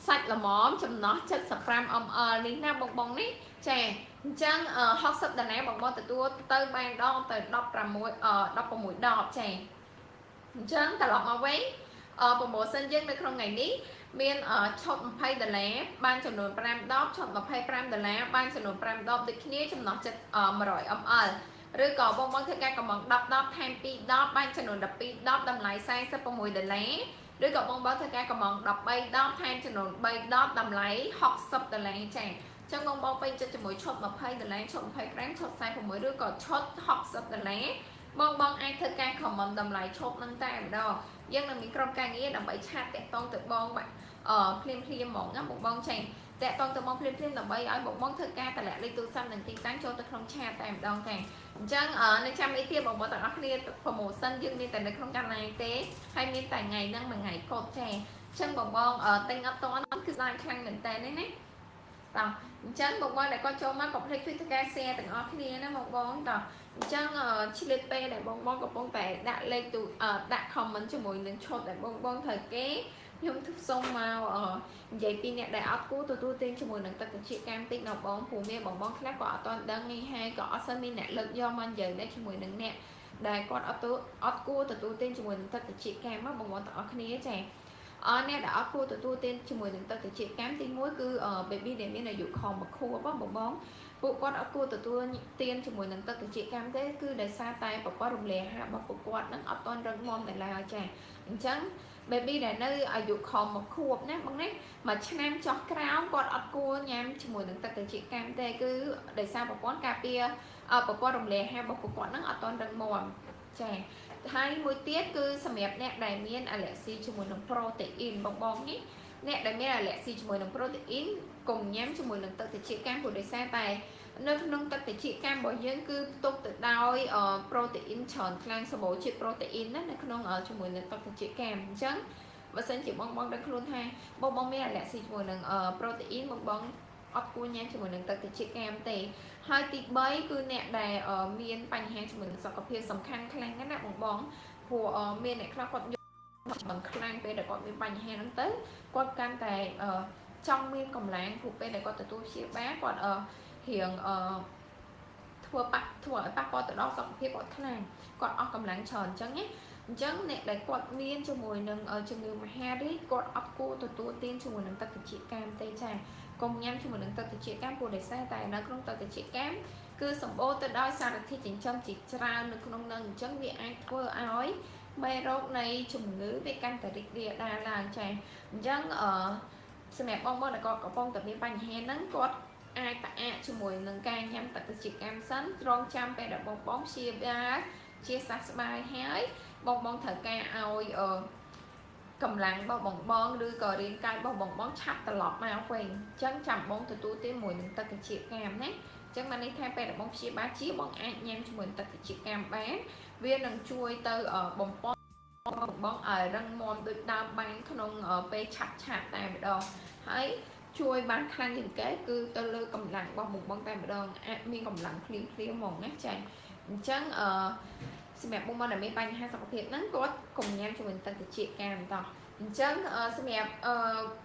សាច់ល្មមចំណោះ75 ml នេះណាបងបងនេះចាអញ្ចឹង60ដុល្លារបងបងទទួលទៅបានដងទៅ16 16ដបចាអញ្ចឹងត្រឡប់មកវិញអឺ promotion យើងនៅក្នុងថ្ងៃនេះមានឈុត20ដុល្លារបានចំនួន5ដបឈុត25ដុល្លារបានចំនួន5ដបដូចគ្នាចំណោះចិត្ត100 ml ឬក៏បងបងធ្វើការកំង10ដបថែម2ដបបានចំនួន12ដបតម្លៃ46ដុល្លារឬក៏បងបងធ្វើការកំង13ដបថែមចំនួន3ដបតម្លៃ60ដុល្លារចាចឹងបងបងពេញចិត្តជាមួយឈុត20ដុល្លារឈុត25ឈុត46ឬក៏ឈុត60ដុល្លារបងបងអាចធ្វើការ comment តម្លៃឈុតនឹងតែម្ដងយើងនឹងមានក្រុមការងារដើម្បីchat តាក់ទងទៅបងអឺភ្លាមភ្លាមហ្មងណាបងបងចេញតាក់ទងទៅបងភ្លាមភ្លាមដើម្បីឲ្យបងបងធ្វើការតម្លាក់លេខទូរស័ព្ទនិងទីតាំងចូលទៅក្នុង chat តែម្ដងតែអញ្ចឹងនៅចាំអីទៀតបងប្អូនទាំងអស់គ្នា promotion យើងមានតែនៅក្នុងការ live ទេហើយមានតែថ្ងៃហ្នឹងមួយថ្ងៃកត់ចាអញ្ចឹងបងបងទិញអត់តន់គឺស្ដាយខ្លាំងមែនតើនេះណាតោះអញ្ចឹងបងបងដែលគាត់ចូលមកកុំភ្លេចជួយធ្វើការ share ទាំងអស់គ្នាណាបងបងតោះអញ្ចឹងឆ្លៀតពេលដែលបងបងកំពុងតែដាក់លេខទូដាក់ comment ជាមួយនឹងឈុតដែលបងបងត្រូវគេខ្ញុំសូមមកនិយាយពីអ្នកដែលអត់គួរទទួលទានជាមួយនឹងទឹកត្រចៀកកម្មតិចដល់បងព្រោះមានបងបងខ្លះក៏អត់ទាន់ដឹងនេះហើយក៏អត់សូវមានអ្នកលើកយកមកនិយាយដែរជាមួយនឹងអ្នក ដែលគាត់អត់ទៅអត់គួរទទួលទានជាមួយនឹងទឹកត្រចៀកកាំបងប្អូនទាំងអស់គ្នាចាអអ្នកដែលអត់គួរទទួលទានជាមួយនឹងទឹកត្រចៀកកាំទី1គឺ baby ដែលមានអាយុខមួយខួបបងបងពួកគាត់អត់គួរទទួលទានជាមួយនឹងទឹកត្រចៀកកាំទេគឺដោយសារតែប្រព័ន្ធរំលាយអាហាររបស់ពួកគាត់នឹងអត់ទាន់រឹងមាំនៅឡើយចាអញ្ចឹង baby ដែលនៅអាយុខមួយខួបណាបងណាមួយឆ្នាំចុះក្រោមគាត់អត់គួរញ៉ាំជាមួយនឹងទឹកត្រចៀកកាំទេគឺដោយសារប្រព័ន្ធការពារប្រព័ន្ធរំលាយអាហាររបស់ពួកគាត់នឹងអត់ទាន់រឹងមាំចាហើយមួយទៀតគឺសម្រាប់អ្នកដែលមានអាឡែស៊ីជាមួយនឹងប្រូតេអ៊ីនបងបងនេះអ្នកដែលមានអាឡែស៊ីជាមួយនឹងប្រូតេអ៊ីនកុំញ៉ាំជាមួយនឹងទឹកត្រចៀកកាំព្រោះដោយសារតែនៅក្នុងទឹកត្រចៀកកាំរបស់យើងគឺផ្ទុកទៅដោយប្រូតេអ៊ីនច្រើនខ្លាំងសម្បូរជាតិប្រូតេអ៊ីនណានៅក្នុងជាមួយនឹងទឹកត្រចៀកកាំអញ្ចឹងបើសិនជាបងបងដឹងខ្លួនថាបងបងមានអាឡែស៊ីជាមួយនឹងប្រូតេអ៊ីនបងបងអត់គួរញ៉ាំជាមួយនឹងទឹកត្រចៀកកាំទេហើយទី3គឺអ្នកដែលមានបញ្ហាជាមួយនឹងសុខភាពសំខាន់ខ្លាំងណាស់ណាបងបងព្រោះមានអ្នកខ្លះគាត់យកមិនខ្លាំងពេលដែលគាត់មានបញ្ហាហ្នឹងទៅគាត់កាន់តែចង់មានកម្លាំងព្រោះពេលដែលគាត់ទទួលព្យាបាលគាត់រៀងអឺធ្វើប៉ះធ្វើឲ្យប៉ះពាល់ទៅដល់សុខភាពគាត់ខ្លាំងគាត់អស់កម្លាំងច្រើនអញ្ចឹងណាអញ្ចឹងអ្នកដែលគាត់មានជាមួយនឹងជំងឺមហារីកគាត់អត់គួរទទួលទានជាមួយនឹងទឹកត្រចៀកកាមទេចាកុំញ៉ាំជាមួយនឹងទឹកត្រចៀកកាមព្រោះដោយសារតែនៅក្នុងទឹកត្រចៀកកាមគឺសម្បូរទៅដោយសារធាតុចិញ្ចឹមជាច្រើននៅក្នុងនឹងអញ្ចឹងវាអាចធ្វើឲ្យមេរោគនៃជំងឺវាកាន់តែរីករាលដាលឡើងចាអញ្ចឹងអឺសម្រាប់បងប្អូនដែលគាត់កំពុងតែមានបញ្ហាហ្នឹងគាត់អាចផ្អាកជាមួយនឹងការញ៉ាំទឹកត្រចៀកកាមសិនត្រង់ចាំពេលដែលបងបងព្យាបាលជាសះស្បើយហើយបងបងត្រូវការឲ្យអឺកម្លាំងរបស់បងបងឬក៏រាងកាយរបស់បងបងឆាប់ត្រឡប់មកវិញអញ្ចឹងចាំបងទទួលទានមួយនឹងទឹកត្រចៀកកាមណាអញ្ចឹងបានន័យថាពេលដែលបងព្យាបាលជាបងអាចញ៉ាំជាមួយទឹកត្រចៀកកាមបានវានឹងជួយទៅបំពន់បងបងឲ្យរឹងមាំដូចដើមបានក្នុងពេលឆាប់ឆាប់តែម្ដងហើយជួយបានខ្លាំងជាងគេគឺទៅលើកម្លាំងរបស់បងបងតែម្ដងអាចមានកម្លាំងភ្លាមភ្លាមហ្មងណាចាអញ្ចឹងអឺសម្រាប់បងបងដែលមានបញ្ហាសុខភាពហ្នឹងគាត់កុំញ៉ាំជាមួយទឹកត្រចៀកកាមតោះអញ្ចឹងសម្រាប់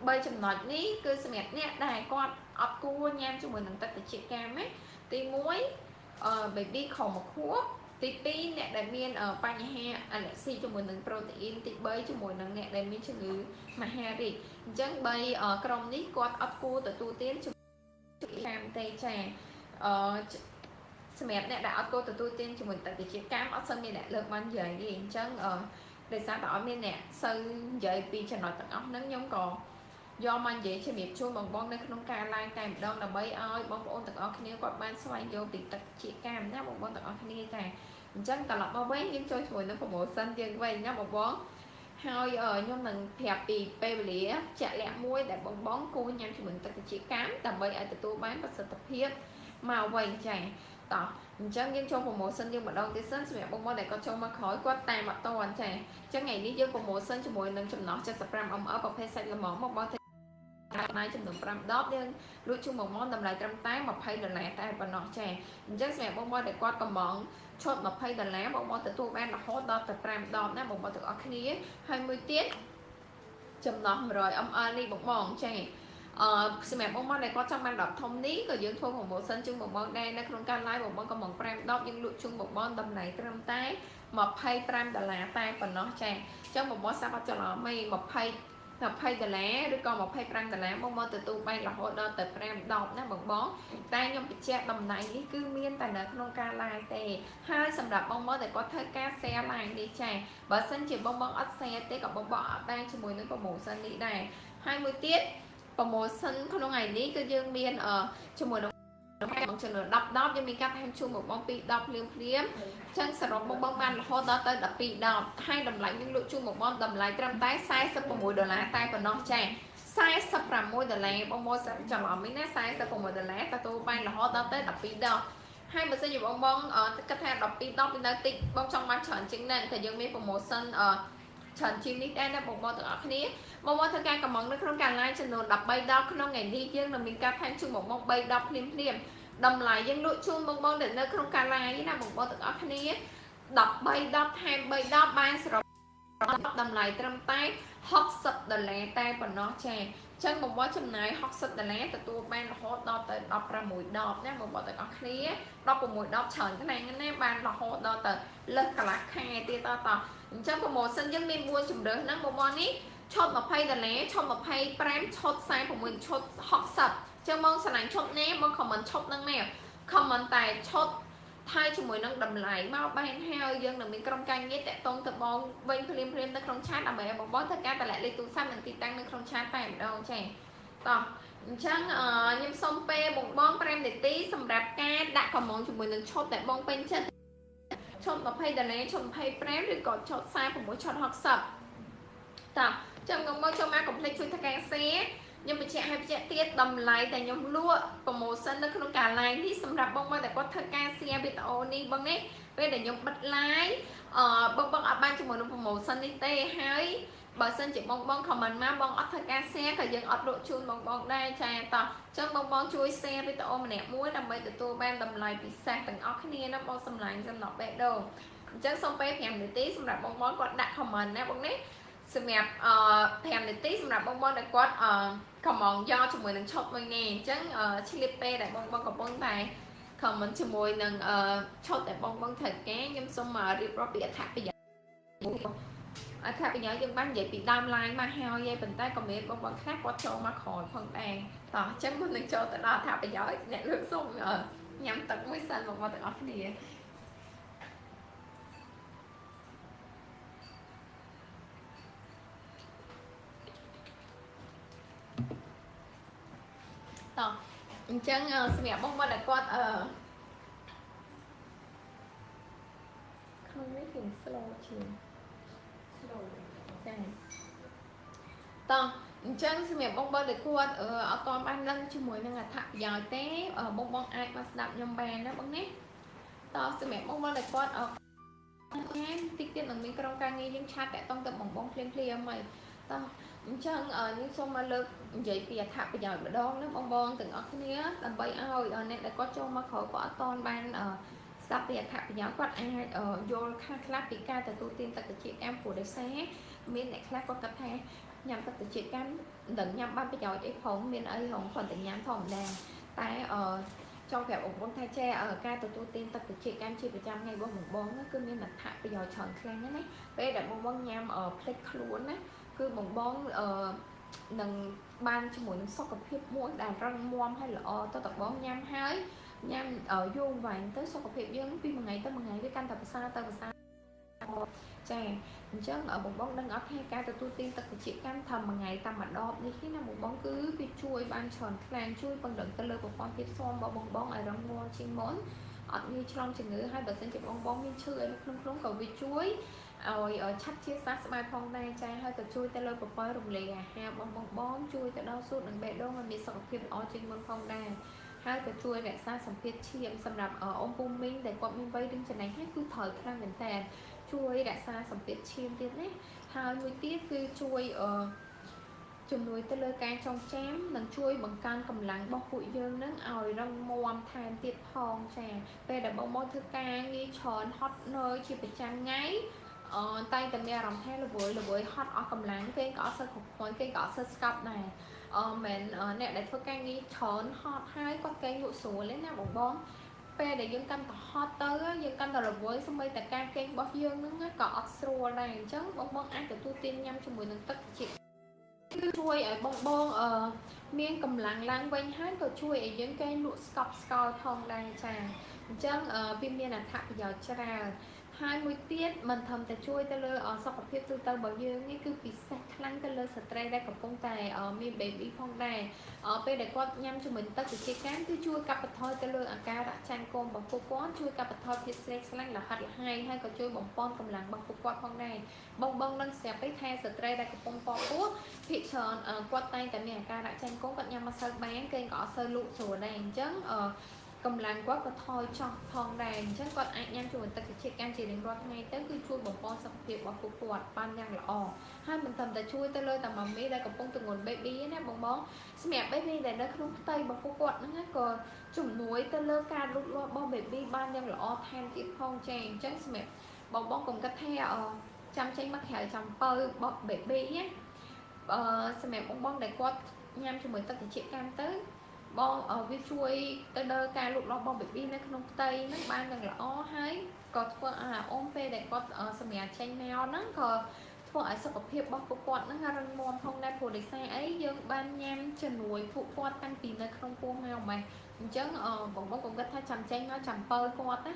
អឺ3ចំណុចនេះគឺសម្រាប់អ្នកដែលគាត់អត់គួរញ៉ាំជាមួយនឹងទឹកត្រចៀកកាមណាទី1អឺ baby ខុសមួយខួបទី2អ្នកដែលមានបញ្ហាអាឡែស៊ីជាមួយនឹងប្រូតេអ៊ីនទី3ជាមួយនឹងអ្នកដែលមានជំងឺមហារីកអញ្ចឹង3ក្រុមនេះគាត់អត់គួរទទួលទានជាមួយកាមទេចាអឺសម្រាប់អ្នកដែលអត់គួរទទួលទានជាមួយទឹកត្រចៀកកាមអត់សូវមានអ្នកលើកបាននិយាយទេអញ្ចឹងអឺដោយសារតែអត់មានអ្នកសូវនិយាយពីចំណុចទាំងអស់ហ្នឹងខ្ញុំក៏យកមកនិយាយជំរាបជូនបងបងនៅក្នុងការ live តែម្ដងដើម្បីឲ្យបងប្អូនទាំងអស់គ្នាគាត់បានស្វែងយល់ពីទឹកត្រចៀកកាមណាបងប្អូនទាំងអស់គ្នាចាអញ្ចឹងត្រឡប់មកវិញយើងចូលជាមួយនឹង promotion យើងវិញណាបងបងហើយខ្ញុំនឹងប្រាប់ពីពេលវេលាជាក់លាក់មួយដែលបងបងគួរញ៉ាំជាមួយទឹកត្រចៀកកាមដើម្បីឲ្យទទួលបានប្រសិទ្ធភាពមកវិញចាតោះអញ្ចឹងយើងចូល promotion យើងម្ដងទៀតសិនសម្រាប់បងប្អូនដែលគាត់ចូលមកក្រោយគាត់តាមអត់តន់ចាអញ្ចឹងថ្ងៃនេះយើង promotion ជាមួយនឹងចំណោះ75 ml ប្រភេទសាច់ល្មមបងបងថ្លៃចំនួន5ដបយើងលក់ជូនបងប្អូនតម្លៃត្រឹមតែ20ដុល្លារតែប៉ុណ្ណោះចាអញ្ចឹងសម្រាប់បងប្អូនដែលគាត់កំងឈុត20ដុល្លារបងប្អូនទទួលបានរហូតដល់ទៅ5ដបណាបងប្អូនទាំងអស់គ្នាហើយមួយទៀតចំណោះ100 ml នេះបងបងចាអឺសម្រាប់បងប្អូនដែលគាត់ចង់បាន10ធំនេះក៏យើងធ្វើ promotion ជូនបងប្អូនដែរនៅក្នុងការ live បងប្អូនកំង5ដបយើងលក់ជូនបងប្អូនតម្លៃត្រឹមតែ25ដុល្លារតែប៉ុណ្ណោះចាអញ្ចឹងបងប្អូនសាប់អត់ច្រឡំទេ20 20ដុល្លារឬក៏25ដុល្លារបងមកទទួលបានរហូតដល់ទៅ5 10ណាបងបងតែខ្ញុំបញ្ជាក់តម្លៃនេះគឺមានតែនៅក្នុងការ live ទេហើយសម្រាប់បងបងដែលគាត់ធ្វើការ share live នេះចាបើសិនជាបងបងអត់ share ទេក៏បងបងអត់បានជាមួយនឹង promotion នេះដែរហើយមួយទៀត promotion ក្នុងថ្ងៃនេះគឺយើងមានជាមួយនឹងបងចំនួន10 10យើងមានការថែមជូនបងបង2 10ភ្លាមភ្លាមអញ្ចឹងសរុបបងបងបានរហូតដល់ទៅ12 10ហើយតម្លៃយើងលក់ជូនបងបងតម្លៃត្រឹមតែ46ដុល្លារតែប៉ុណ្ណោះចា46ដុល្លារបងមកច្រឡំនេះណា46ដុល្លារទទួលបានរហូតដល់ទៅ12ដបហើយបើសិនជាបងបងគិតថា12ដបវានៅតិចបងចង់បានច្រើនជាងហ្នឹងតែយើងមាន promotion ច្រើនជាងនេះដែរណាបងប្អូនទាំងអស់គ្នាបងប្អូនធ្វើការកំងនៅក្នុងការ live ចំនួន13ដបក្នុងថ្ងៃនេះយើងនឹងមានការថែមជូនបងបង3ដបភ្លាមភ្លាមតម្លៃយើងលក់ជូនបងបងដែលនៅក្នុងការ live ណាបងប្អូនទាំងអស់គ្នា13 10ថែម3 10បានសរុបតម្លៃត្រឹមតែ60ដុល្លារតែប៉ុណ្ណោះចាអញ្ ចឹងបងប្អូនចំណាយ60ដុល្លារទទួលបានរហូតដល់ទៅ16ដបណាបងប្អូនទាំងអស់គ្នា16ដបច្រើនខ្លាំងណាស់បានរហូតដល់ទៅលើសកន្លះខែទៀតតអញ្ចឹង promotion យើងមាន4ជម្រើសហ្នឹងបងប្អូននេះឈុត20ដុល្លារឈុត25ឈុត46ឈុត60ចឹងបងស្រឡាញ់ឈុតនេះបង comment ឈុតហ្នឹងមក comment តែឈុតថៃជាមួយនឹងតម្លៃមកបានហើយយើងនឹងមានក្រុមការងារតាក់ទងទៅបងវិញភ្លាមភ្លាមនៅក្នុង chat ដើម្បីឲ្យបងបងធ្វើការតម្លាក់លេខទូរស័ព្ទនិងទីតាំងនៅក្នុង chat តែម្ដងចាតោះអញ្ចឹងខ្ញុំសូមពេលបងបង5នាទីសម្រាប់ការដាក់ comment ជាមួយនឹងឈុតដែលបងពេញចិត្តឈុត20ដុល្លារឈុត25ឬក៏ឈុត46ឈុត60តោះចាំងមកចូលមកកុំភ្លេចជួយធ្វើការ share ខ្ញុំបញ្ជាក់ឲ្យបញ្ជាក់ទៀតតម្លៃតែខ្ញុំលក់ promotion នៅក្នុងការ live នេះសម្រាប់បងបងដែលគាត់ធ្វើការ share វីដេអូនេះបងនេះពេលដែលខ្ញុំបិទ live បងបងអត់បានជាមួយនឹង promotion នេះទេហើយបើសិនជាបងបង comment មកបងអត់ធ្វើការ share ក៏យើងអត់លក់ជូនបងបងដែរចាតោះអញ្ចឹងបងបងជួយ share វីដេអូម្នាក់មួយដើម្បីទទួលបានតម្លៃពិសេសទាំងអស់គ្នាណាបងសម្លាញ់សំណប់បេះដូងអញ្ចឹងសូមពេល5នាទីសម្រាប់បងបងគាត់ដាក់ comment ណាបងនេះសម្រាប់5នាទីសម្រាប់បងបងដែលគាត់កំងយកជាមួយនឹងឈុតមួយនេះអញ្ចឹងឆ្លៀតពេលដែលបងបងកំពុងតែ comment ជាមួយនឹងឈុតដែលបងបងត្រូវការខ្ញុំសូមរៀបរាប់ពីអត្ថប្រយោជន៍អត្ថប្រយោជន៍យើងបាននិយាយពីដើម live មកហើយឯងប៉ុន្តែក៏មានបងបងខ្លះគាត់ចូលមកក្រោយផងដែរតោះអញ្ចឹងមុននឹងចូលទៅដល់អត្ថប្រយោជន៍អ្នកលើកសូមញ៉ាំទឹកមួយសិនបងប្អូនទាំងអស់គ្នាតោះអញ្ចឹងសម្រាប់បងប្អូនដែលគាត់ក្នុងនេះគឺ slow ជាង slow ចាតោះអញ្ចឹងសម្រាប់បងប្អូនដែលគាត់អត់ទាន់បានដឹងជាមួយនឹងអត្ថប្រយោជន៍ទេបងបងអាចមកស្ដាប់ខ្ញុំបានណាបងណាតោះសម្រាប់បងប្អូនដែលគាត់អត់តិចទៀតនឹងមានក្រុមការងារយើង chat តាក់ទងទៅបងបងភ្លាមភ្លាមហើយតោះអញ្ចឹងខ្ញុំសូមមកលើកនិយាយពីអត្ថប្រយោជន៍ម្ដងណាបងបងទាំងអស់គ្នាដើម្បីឲ្យអ្នកដែលគាត់ចូលមកក្រោយគាត់អត់ទាន់បានស្ដាប់ពីអត្ថប្រយោជន៍គាត់អាចយល់ខ្លះខ្លះពីការទទួលទានទឹកត្រចៀកកម្មព្រោះដោយសារមានអ្នកខ្លះគាត់គិតថាញ៉ាំទឹកត្រចៀកកម្មមិនដឹងញ៉ាំបានប្រយោជន៍អីផងមានអីហងគ្រាន់តែញ៉ាំធម្មតាតែអឺចង់ប្រាប់បងប្អូនថាចេះការទទួលទានទឹកត្រចៀកកម្មជាប្រចាំថ្ងៃរបស់បងបងគឺមានអត្ថប្រយោជន៍ច្រើនខ្លាំងណាស់ណាពេលដែលបងបងញ៉ាំផ្លេចខ្លួនណាគឺបងបងអឺនឹងបានជាមួយនឹងសុខភាពមួយដែលរឹងមាំហើយល្អទៅតបងញ៉ាំហើយញ៉ាំយូរវែងទៅសុខភាពយើងពីមួយថ្ងៃទៅមួយថ្ងៃវាកាន់តែប្រសើរទៅប្រសើរចាអញ្ចឹងបងបងដឹងអត់ថាការទទួលទានទឹកត្រចៀកកម្មថាមួយថ្ងៃតាមម្ដងនេះណាបងបងគឺវាជួយបានច្រើនខ្លាំងជួយពង្រឹងទៅលើប្រព័ន្ធភាពស៊ាំរបស់បងបងឲ្យរឹងមាំជាងមុនអត់ងាយឆ្លងជំងឺហើយបើសិនជាបងបងមានឈឺអីនៅក្នុងខ្លួនក៏វាជួយឲ្យឆាប់ជាសះស្បើយផងដែរចាហើយក៏ជួយទៅលើប្រព័ន្ធរំលាយអាហារបងបងបងជួយទៅដល់សួតនិងបេះដូងឲ្យមានសុខភាពល្អជាងមុនផងដែរហើយក៏ជួយរក្សាសម្ពាធឈាមសម្រាប់អ៊ំពូមីងដែលគាត់មានវ័យរៀងចំណេះហើយគឺត្រូវខ្លាំងមែនតើជួយរក្សាសម្ពាធឈាមទៀតណាហើយមួយទៀតគឺជួយជំនួយទៅលើការចងចាំនិងជួយបង្កើនកម្លាំងរបស់ពួកយើងនឹងឲ្យរឹងមាំថែមទៀតផងចាពេលដែលបងមកធ្វើការងារច្រើនហត់នឿយជាប្រចាំថ្ងៃអឺតែងតែមានអារម្មណ៍ថារវើយរវើយហត់អស់កម្លាំងគេក៏អត់សូវគ្រប់គ្រាន់គេក៏អត់សូវស្កប់ដែរអឺមិនអ្នកដែលធ្វើការងារច្រើនហត់ហើយគាត់គេងលក់ស្រួលទេណាបងបងពេលដែលយើងកាន់តែហត់ទៅយើងកាន់តែរវើយសូម្បីតែការគេងរបស់យើងហ្នឹងក៏អត់ស្រួលដែរអញ្ចឹងបងបងអាចទទួលទានញ៉ាំជាមួយនឹងទឹកត្រចៀកគឺជួយឲ្យបងបងអឺមានកម្លាំងឡើងវិញហើយក៏ជួយឲ្យយើងគេងលក់ស្កប់ស្កល់ផងដែរចាអញ្ចឹងវាមានអត្ថប្រយោជន៍ច្រើនហើយមួយទៀតមិនធំតែជួយទៅលើសុខភាពទូទៅរបស់យើងនេះគឺពិសេសខ្លាំងទៅលើស្ត្រីដែលកំពុងតែមាន baby ផងដែរពេលដែលគាត់ញ៉ាំជាមួយទឹកត្រចៀកកម្មគឺជួយកាត់បន្ថយទៅលើអាការៈចាញ់កូនរបស់ពួកគាត់ជួយកាត់បន្ថយភាពស្លេកស្លាំងលហិតលហែងហើយក៏ជួយបំប៉នកម្លាំងរបស់ពួកគាត់ផងដែរបងបងនឹងស្រាប់ទេថាស្ត្រីដែលកំពុងពពោះភាគច្រើនគាត់តែងតែមានអាការៈចាញ់កូនគាត់ញ៉ាំអត់សូវបានគេក៏អត់សូវលក់ស្រួលដែរអញ្ចឹងកម្លាំងគាត់ក៏ថយចុះផងដែរអញ្ចឹងគាត់អាចញ៉ាំជាមួយទឹកត្រចៀកកម្មជារៀងរាល់ថ្ងៃទៅគឺជួយបំប៉នសុខភាពរបស់ពួកគាត់បានយ៉ាងល្អហើយមិនត្រឹមតែជួយទៅលើតែម៉ាមីដែលកំពុងទម្ងន់ baby ណាបងបងសម្រាប់ baby ដែលនៅក្នុងផ្ទៃរបស់ពួកគាត់ហ្នឹងក៏ជំនួយទៅលើការលូតលាស់របស់ baby បានយ៉ាងល្អថែមទៀតផងចាអញ្ចឹងសម្រាប់បងបងកុំគិតថាចាំចេញមកក្រៅចាំពៅរបស់ baby ណាអឺសម្រាប់បងបងដែលគាត់ ញ៉ាំជាមួយទឹកត្រចៀកកម្មទៅបងវាជួយទៅដល់ការលូតលាស់របស់ baby នៅក្នុងផ្ទៃហ្នឹងបានយ៉ាងល្អហើយក៏ធ្វើឲ្យអូនពេលដែលគាត់សម្រាប់ចេញមកហ្នឹងក៏ធ្វើឲ្យសុខភាពរបស់ពួកគាត់ហ្នឹងរឹងមាំផងដែរព្រោះដោយសារអីយើងបានញ៉ាំជំនួយពួកគាត់តាំងពីនៅក្នុងពោះមកម្លេះអញ្ចឹងបងបងកុំគិតថាចាំចេញមកចាំបើគាត់ណា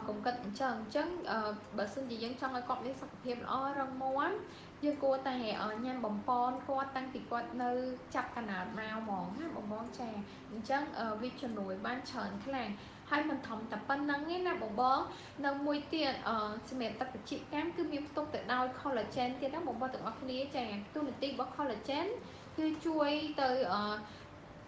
កុំគិតអញ្ចឹងអញ្ចឹងបើសិនជាយើងចង់ឲ្យគាត់មានសុខភាពល្អរឹងមាំយើងគួរតែញ៉ាំបំពន់គាត់តាំងពីគាត់នៅចាប់កណោតមកហ្មងណាបងបងចាអញ្ចឹងវាជំនួយបានច្រើនខ្លាំងហើយមិនធំតែប៉ុណ្្នឹងទេណាបងបងនៅមួយទៀតសម្រាប់ទឹកត្រចៀកកម្មគឺមានផ្ទុកទៅដោយ collagen ទៀតណាបងបងទាំងអស់គ្នាចាតួនាទីរបស់ collagen គឺជួយទៅ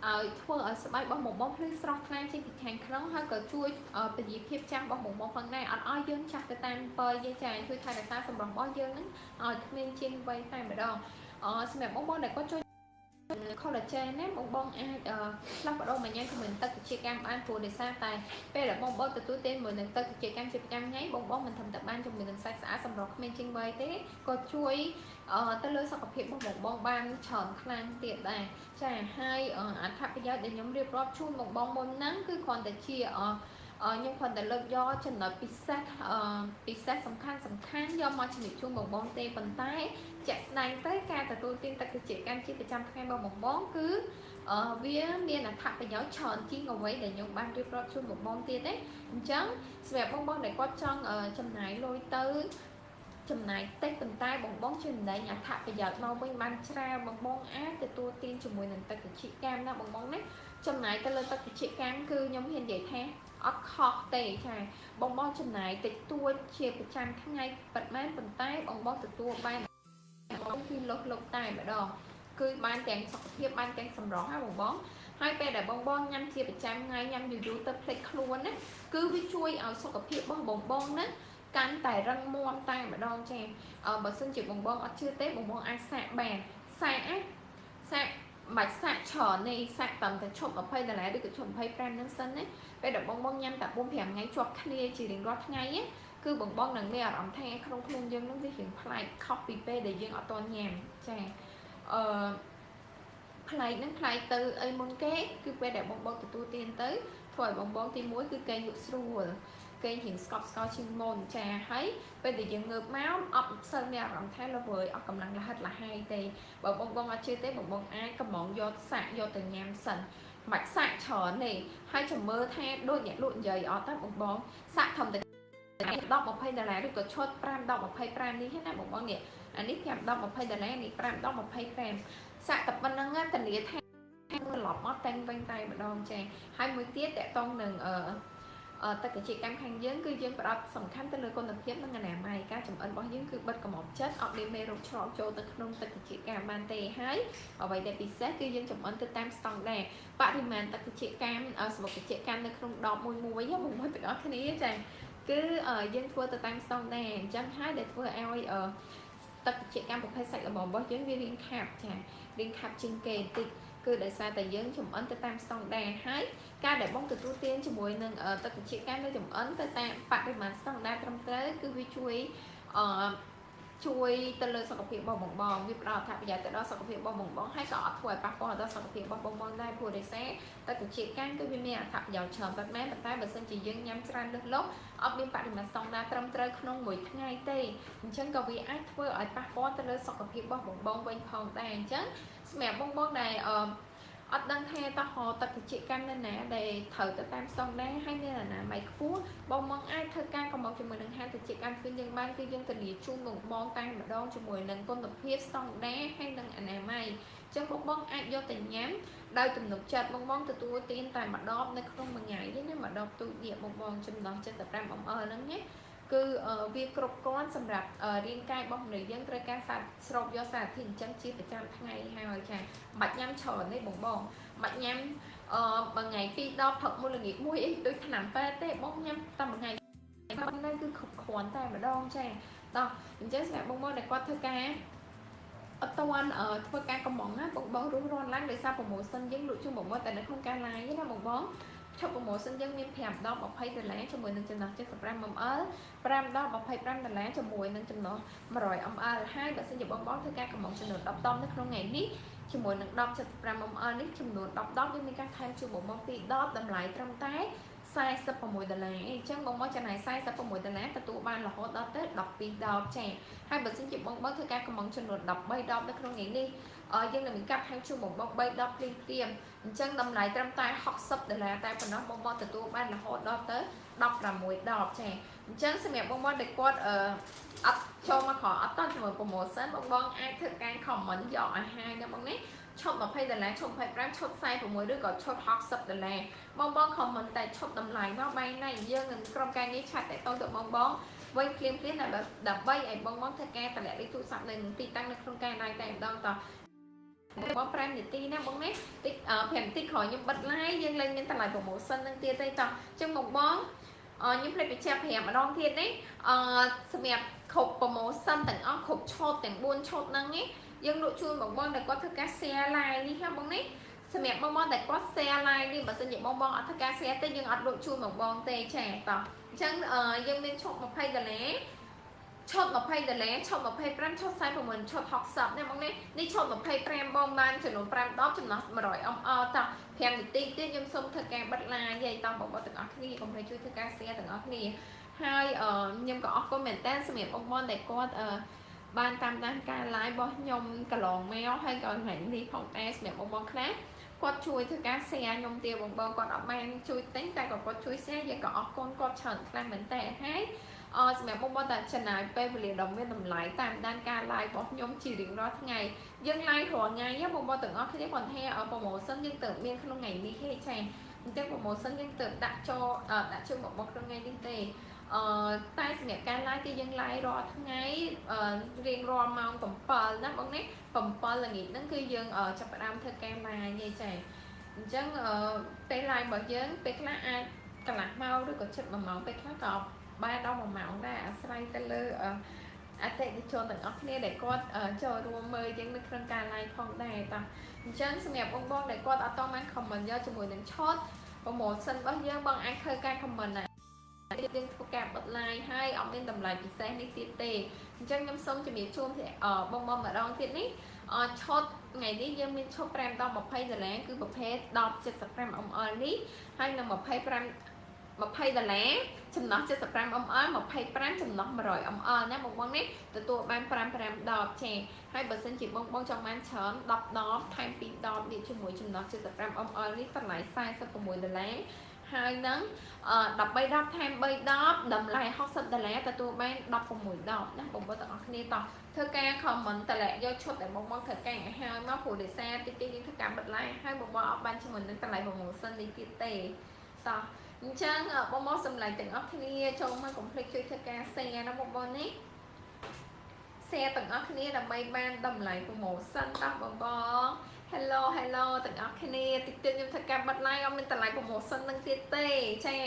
ឲ្យធ្វើឲ្យស្បែករបស់បងបងភ្លឺស្រស់ថ្លាចេញពីខាងក្នុងហើយក៏ជួយពជាភាពចាស់របស់បងបងផងដែរអត់ឲ្យយើងចាស់ទៅតាមបើយចាជួយថែរក្សាសម្រស់របស់យើងហ្នឹងឲ្យគ្មានជាងវ័យតែម្ដងសម្រាប់បងបងដែលគាត់ចូល collagen ណាបងបងអាចផ្លាស់ប្ដូរមកញ៉ាំជាមួយទឹកត្រចៀកកម្មបានព្រោះដោយសារតែពេលដែលបងបងទទួលទានជាមួយនឹងទឹកត្រចៀកកម្មជាប្រចាំថ្ងៃបងបងមិនត្រឹមតែបានជាមួយនឹងសាច់ស្អាតសម្រស់គ្មានជាងវ័យទេក៏ជួយទៅលើសុខភាពរបស់បងបងបានច្រើនខ្លាំងទៀតដែរចាហើយអត្ថប្រយោជន៍ដែលខ្ញុំរៀបរាប់ជូនបងបងមុនហ្នឹងគឺគ្រាន់តែជាខ្ញុំគ្រាន់តែលើកយកចំណុចពិសេសពិសេសសំខាន់សំខាន់យកមកជំរាបជូនបងបងទេប៉ុន្តែជាក់ស្ដែងទៅការទទួលទានទឹកត្រចៀកកម្មជាប្រចាំថ្ងៃរបស់បងបងគឺវាមានអត្ថប្រយោជន៍ច្រើនជាងអ្វីដែលខ្ញុំបានរៀបរាប់ជូនបងបងទៀតទេអញ្ចឹងសម្រាប់បងបងដែលគាត់ចង់ចំណាយលុយទៅចំណាយតិចប៉ុន្តែបងបងចំណេញអត្ថប្រយោជន៍មកវិញបានច្រើនបងបងអាចទទួលទានជាមួយនឹងទឹកត្រចៀកកម្មណាបងបងណាចំណាយទៅលើទឹកត្រចៀកកម្មគឺខ្ញុំហ៊ាននិយាយថាអត់ខុសទេចាបងបងចំណាយតិចតួចជាប្រចាំថ្ងៃពិតមែនប៉ុន្តែបងបងទទួលបានគឺលុះលុបតែម្ដងគឺបានទាំងសុខភាពបានទាំងសម្រស់ហ่าបងបងហើយពេលដែលបងបងញ៉ាំជាប្រចាំថ្ងៃញ៉ាំយូរយូរទៅភ្លេចខ្លួនណាគឺវាជួយឲ្យសុខភាពរបស់បងបងណាកាន់តែរឹងមាំតែម្ដងចាបើសិនជាបងបងអត់ជឿទេបងបងអាចសាកបានសាកណាសាកមិនសាកច្រើននេះសាកតាមតែឈប់20ដុល្លារឬក៏ឈប់25ហ្នឹងសិនណាពេលដែលបងបងញ៉ាំតែ4 5ថ្ងៃជាប់គ្នាជារៀងរាល់ថ្ងៃណាគឺបងបងនឹងមានអារម្មណ៍ថាក្នុងខ្លួនយើងនឹងវារៀងប្លែកខុសពីពេលដែលយើងអត់ទាន់ញ៉ាំចាអឺប្លែកហ្នឹងប្លែកទៅអីមុនគេគឺពេលដែលបងបងទទួលទានទៅធ្វើឲ្យបងបងទី1គឺគេងលក់ស្រួលគេរៀងស្កប់ស្កល់ជាងមុនចាហើយពេលដែលយើងងើបមកអត់សូវមានអារម្មណ៍ថាល្វើយអស់កម្លាំងលហិតលហាយទេបើបងបងអត់ជឿទេបងបងអាចកំងយកសាក់យកទៅញ៉ាំសិនមិនសាក់ច្រើនទេហើយចាំមើលថាដូចអ្នកលក់និយាយអត់ទេបងបងសាក់ធំតែ10 20ដុល្លារឬក៏ឈុត5 10 25នេះណាបងបងនេះអានេះ5 10 20ដុល្លារនេះ5 10 25សាក់តែប៉ុណ្្នឹងធានាថាត្រឡប់មកតែងវិញតែម្ដងចាហើយមួយទៀតតកតងនឹងអឺទឹកត្រចៀកកម្មខាងយើងគឺយើងផ្ដោតសំខាន់ទៅលើគុណភាពនិងអនាម័យការចម្អិនរបស់យើងគឺបិទកម្របចិត្តអត់មានមេរោគឆ្លងចូលទៅក្នុងទឹកត្រចៀកកម្មបានទេហើយអ្វីដែលពិសេសគឺយើងចម្អិនទៅតាមស្តង់ដារបរិមាណទឹកត្រចៀកកម្មសមុទ្រត្រចៀកកម្មនៅក្នុងដបមួយមួយបងប្អូនទាំងអស់គ្នាចាគឺយើងធ្វើទៅតាមស្តង់ដារអញ្ចឹងហើយដែលធ្វើឲ្យទឹកត្រចៀកកម្មប្រភេទសាច់ល្មមរបស់យើងវារៀងខាប់ចារៀងខាប់ជាងគេបន្តិចគឺដោយសារតែយើងចម្អិនទៅតាមស្តង់ដារហើយការដែលបងទទួលទានជាមួយនឹងទឹកត្រចៀកកម្មនៅចម្អិនទៅតាមបរិមាណស្តង់ដារត្រឹមត្រូវគឺវាជួយអឺជួយទៅលើសុខភាពរបស់បងបងវាផ្ដល់អត្ថប្រយោជន៍ទៅដល់សុខភាពរបស់បងបងហើយក៏អត់ធ្វើឲ្យប៉ះពាល់ដល់សុខភាពរបស់បងបងដែរព្រោះដោយសារទឹកត្រចៀកកម្មគឺវាមានអត្ថប្រយោជន៍ច្រើនប៉ុន្តែប៉ុន្តែបើសិនជាយើងញ៉ាំច្រើនលើសលប់អត់មានបរិមាណស្តង់ដារត្រឹមត្រូវក្នុងមួយថ្ងៃទេអញ្ចឹងក៏វាអាចធ្វើឲ្យប៉ះពាល់ទៅលើសុខភាពរបស់បងបងវិញផងដែរអញ្ចឹងសម្រាប់បងបងដែលអឺអត់ដឹងថាតោះទឹកត្រចៀកកម្មនៅណាដែលត្រូវទៅតាមស្តង់ដារហើយមានអនាម័យខ្ពស់បងបងអាចធ្វើការកំងជាមួយនឹងហាងត្រចៀកកម្មគឺយើងបានគឺយើងធានាជូនបងបងតែម្ដងជាមួយនឹងគុណភាពស្តង់ដារហើយនិងអនាម័យអញ្ចឹងបងបងអាចយកទៅញ៉ាំដោយទំនុកចិត្តបងបងទទួលទានតែម្ដងនៅក្នុងមួយថ្ងៃទេណាម្ដងទូចនេះបងបងចំណោះ75 ml ហ្នឹងណាគឺវាគ្រប់គ្រាន់សម្រាប់រាងកាយរបស់មនុស្សយើងត្រូវការសារស្រូបយកសារធាតុអញ្ចឹងជាប្រចាំថ្ងៃហើយចាបាច់ញ៉ាំច្រើនទេបងបងបាច់ញ៉ាំអឺមួយថ្ងៃ2ដបផឹកមួយល្ងាចមួយអីដូចថ្នាំពេទ្យទេបងញ៉ាំតែមួយថ្ងៃហ្នឹងគឺគ្រប់គ្រាន់តែម្ដងចាតោះអញ្ចឹងសម្រាប់បងបងដែលគាត់ធ្វើការអត់ទាន់ធ្វើការកំងណាបងបងរុះរាន់ឡើងដោយសារ promotion យើងលក់ជូនបងបងតែនៅក្នុងការ live ណាបងបងឈប់ promotion យើងមាន5ដល់20ដុល្លារជាមួយនឹងចំណោះ75 ml 5ដល់25ដុល្លារជាមួយនឹងចំណោះ100 ml ហើយបើសិនជាបងបងធ្វើការកំងចំនួន10ដុំនៅក្នុងថ្ងៃនេះ ជាមួយនឹង10.75 ml នេះចំនួន10 10យើងមានការថែមជូនបងមកពី10តម្លៃត្រឹមតែ46ដុល្លារអញ្ចឹងបងមកចំណាយ46ដុល្លារទទួលបានរហូតដល់ទៅ12ដបចាហើយបើសិនជាបងបងធ្វើការកំងចំនួន13ដបនៅក្នុងថ្ងៃនេះយើងនឹងមានការថែមជូនបងបង3ដបភ្លាមភ្លាមអញ្ចឹងតម្លៃត្រឹមតែ60ដុល្លារតែប៉ុណ្ណោះបងបងទទួលបានរហូតដល់ទៅ16ដបចាអញ្ចឹងសម្រាប់បងបងដែលគាត់អឺអត់ចូលមកក្រអត់តជាមួយ promotion បងបងអាចធ្វើការ comment យកឲ្យហើយណាបងនេះឈុត20ដុល្លារឈុត25ឈុត46ឬក៏ឈុត60ដុល្លារបងបង comment តែឈុតតម្លៃមកបែរណៃយើងនឹងក្រុមការងារ chat តាក់ទងទៅបងបងវិញភ្លាមភ្លាមដើម្បីឲ្យបងបងធ្វើការតម្លាក់លេខទូរស័ព្ទនៅទីតាំងនៅក្នុងការ live តែម្ដងតបង5នាទីណាបងណាតិច5នាទីក្រោយខ្ញុំបិទ live យើងលែងមានតម្លៃ promotion នឹងទៀតទេតោះអញ្ចឹងបងបងខ្ញុំភ្លេចបញ្ជាក់5ម្ដងទៀតនេះអឺសម្រាប់គ្រប់ promotion ទាំងអស់គ្រប់ឈុតទាំង4ឈុតហ្នឹងនេះយើងលក់ជូនបងបងដែលគាត់ធ្វើការ share live នេះហ៎បងនេះសម្រាប់បងបងដែលគាត់ share live នេះបើសិនជាបងបងអត់ធ្វើការ share ទេយើងអត់លក់ជូនបងបងទេចាតោះអញ្ចឹងយើងមានឈុត20ដុល្លារឈុត20ដុល្លារឈុត25ឈុត46ឈុត60ណាបងនេះនេះឈុត25បងបានចំនួន5ដបចំណោះ100 ml តោះ5នាទីទៀតខ្ញុំសូមធ្វើការបិទ live យាយតោះបងប្អូនទាំងអស់គ្នាកុំភ្លេចជួយធ្វើការ share ទាំងអស់គ្នាហើយខ្ញុំក៏អរគុណមែនតើសម្រាប់បងប្អូនដែលគាត់អឺបានតាមដានការ live របស់ខ្ញុំកន្លងមកហើយក៏ថ្ងៃនេះផងដែរសម្រាប់បងប្អូនខ្លះគាត់ជួយធ្វើការ share ខ្ញុំទៀតបងបងគាត់អត់បានជួយទិញតែក៏គាត់ជួយ share យើងក៏អរគុណគាត់ច្រើនខ្លាំងមែនតើហើយអសម្រាប់បងប្អូនតែចំណាយពេលវេលាដ៏មានតម្លៃតាមដានការ live របស់ខ្ញុំជារៀងរាល់ថ្ងៃយើង live រាល់ថ្ងៃបងប្អូនទាំងអស់គ្នាគាត់ថា promotion យើងទៅមានក្នុងថ្ងៃនេះទេចាអញ្ចឹង promotion យើងទៅដាក់ចូលដាក់ជូនបងប្អូនក្នុងថ្ងៃនេះទេអឺតែសម្រាប់ការ live គឺយើង live រាល់ថ្ងៃរៀងរាល់ម៉ោង7ណាបងណា7ល្ងាចហ្នឹងគឺយើងចាប់ផ្ដើមធ្វើការ live ទេចាអញ្ចឹងពេល live របស់យើងពេលខ្លះអាចកន្លះម៉ោងឬក៏ជិត1ម៉ោងពេលខ្លះក៏បានដល់1ម៉ោងដែរអាស្រ័យទៅលើអតិថិជនទាំងអស់គ្នាដែលគាត់ចូលរួមមើលយើងនៅក្នុងការ live ផងដែរតោះអញ្ចឹងសម្រាប់បងបងដែលគាត់អត់តបាន comment យកជាមួយនឹងឈុត promotion របស់យើងបងអាចធ្វើការ comment ណាយើងធ្វើការបិទ live ហើយអត់មានតម្លៃពិសេសនេះទៀតទេអញ្ចឹងខ្ញុំសូមជំរាបជូនបងបងម្ដងទៀតនេះឈុតថ្ងៃនេះយើងមានឈុត5ដល់20ដុល្លារគឺប្រភេទ10.75 ml នេះហើយនឹង25 20ដុល្លារចំណោះ75 ml 25ចំណោះ100 ml ណាបងបងនេះទទួលបាន5 5ដបចាហើយបើសិនជាបងបងចង់បានច្រើន10ដបថែម2ដបនេះជាមួយចំណោះ75 ml នេះតម្លៃ46ដុល្លារហើយនឹង13ដបថែម3ដបតម្លៃ60ដុល្លារទទួលបាន16ដបណាបងប្អូនទាំងអស់គ្នាតោះធ្វើការ comment តម្លាក់យកឈុតដែលបងបងត្រូវការឲ្យហើយមកព្រោះដោយសារតិចតិចយើងធ្វើការបិទ live ហើយបងបងអត់បានជាមួយនឹងតម្លៃ promotion នេះទៀតទេតោះអញ្ចឹងបងមកសម្លាញ់ទាំងអស់គ្នាចូលមកកុំភ្លេចជួយធ្វើការ share ណាបងបងនេះ share ទាំងអស់គ្នាដើម្បីបានតម្លៃ promotion តោះបងបង Hello Hello ទាំងអស់គ្នាតិចទៀតខ្ញុំធ្វើការបិទ live អត់មានតម្លៃ promotion នឹងទៀតទេចា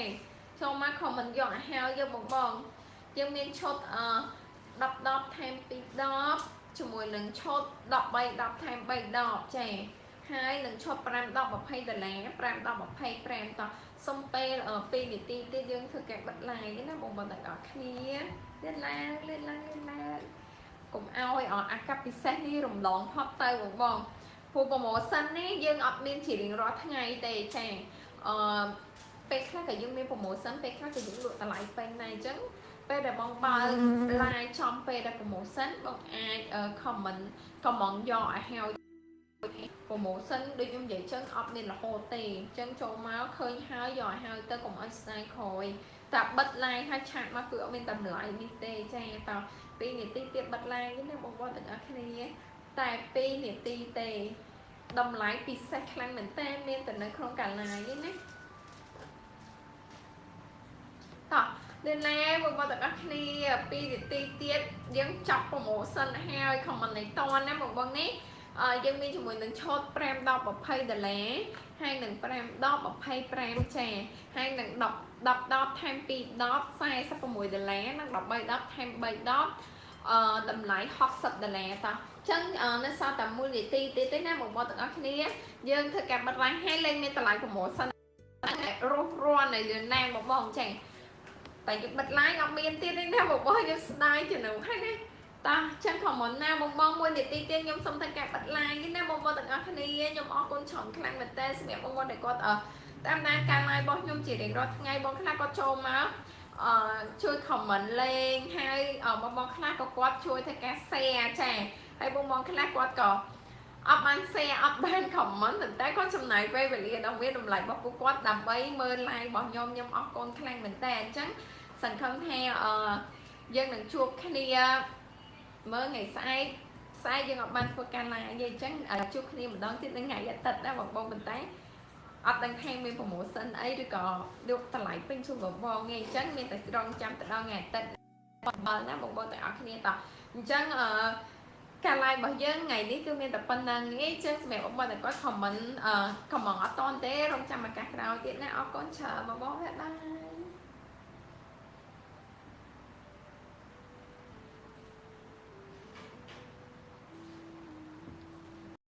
ចូលមក comment យកឲ្យហើយយកបងបងយើងមានឈុតអ10 10ថែម2ដបជាមួយនឹងឈុត13 10ថែម3ដបចាហើយនឹងឈុត5 10 20ដុល្លារ5 10 25តោះសុំពេល2នាទីទៀតយើងធ្វើការបិទ live ណាបងប្អូនទាំងអស់គ្នាលឿនឡើងលឿនឡើងលឿនឡើងកុំឲ្យអាកប្បពិសេសនេះរំលងផុតទៅបងបងព្រោះ promotion នេះយើងអត់មានជារៀងរាល់ថ្ងៃទេចាអឺពេលខ្លះក៏យើងមាន promotion ពេលខ្លះក៏យើងលក់តម្លៃពេញដែរអញ្ចឹងពេលដែលបងបើក live ចំពេលដែល promotion បងអាច comment កំងយកឲ្យហើយ promotion ដូចខ្ញុំនិយាយចឹងអត់មានរហូតទេអញ្ចឹងចូលមកឃើញហើយយកឲ្យហើយទៅកុំឲ្យស្ដាយក្រោយតែបិទ live ហើយ chat មកគឺអត់មានតម្លៃនេះទេចាត2នាទីទៀតបិទ live ណាបងប្អូនទាំងអស់គ្នាតែ2នាទីទេតម្លៃពិសេសខ្លាំងមែនតើមានតែនៅក្នុងកា live នេះណាតោះលឿនណាបងប្អូនទាំងអស់គ្នា2នាទីទៀតយើងចប់ promotion ហើយ comment នៃតនណាបងប្អូននេះយើងមានជាមួយនឹងឈុត5 10 20ដុល្លារហើយនឹង5 10 25ចាហើយនឹង10 10 10ថែម2 10 46ដុល្លារនិង13 10ថែម3 10អឺតម្លៃ60ដុល្លារតោះចឹងនៅសល់តែ1នាទីទៀតទេណាបងប្អូនទាំងអស់គ្នាយើងធ្វើការបិទ live ហើយលែងមានតម្លៃ promotion រស់រាន់នៅលឿនណាស់បងបងចឹងតែយើងបិទ live អត់មានទៀតទេណាបងប្អូនខ្ញុំស្ដាយចំណុចហើយណា តោះចឹង comment ណាបងបងមួយនាទីទៀតខ្ញុំសុំធ្វើការបិទ live នេះណាបងបងទាំងអស់គ្នាខ្ញុំអរគុណច្រើនខ្លាំងមែនតើសម្រាប់បងបងដែលគាត់អឺតាមដានការ live របស់ខ្ញុំជារៀងរាល់ថ្ងៃបងខ្លះគាត់ចូលមកអឺជួយ comment លេងហើយបងបងខ្លះក៏គាត់ជួយធ្វើការ share ចាហើយបងបងខ្លះគាត់ក៏អត់បាន share អត់បាន comment ប៉ុន្តែគាត់ចំណាយពេលវេលាដ៏មានតម្លៃរបស់ពួកគាត់ដើម្បីមើល live របស់ខ្ញុំខ្ញុំអរគុណខ្លាំងមែនតើអញ្ចឹងសង្ឃឹមថាអឺយើងនឹងជួបគ្នាមើលថ្ងៃស្អែកស្អែកយើងអត់បានធ្វើការ live ទេអញ្ចឹងជួបគ្នាម្ដងទៀតនៅថ្ងៃអាទិត្យណាបងបងប៉ុន្តែអត់ដឹងថាមាន promotion អីឬក៏លក់តម្លៃពេញជូនបងបងទេអញ្ចឹងមានតែរងចាំទៅដល់ថ្ងៃអាទិត្យបើណាបងបងទាំងអស់គ្នាតោះអញ្ចឹងអឺការ live របស់យើងថ្ងៃនេះគឺមានតែប៉ុណ្្នឹងឯងចឹងសម្រាប់បងប្អូនដែលគាត់ comment អឺ comment អត់តន់ទេរងចាំឱកាសក្រោយទៀតណាអរគុណច្រើនបងបង bye bye.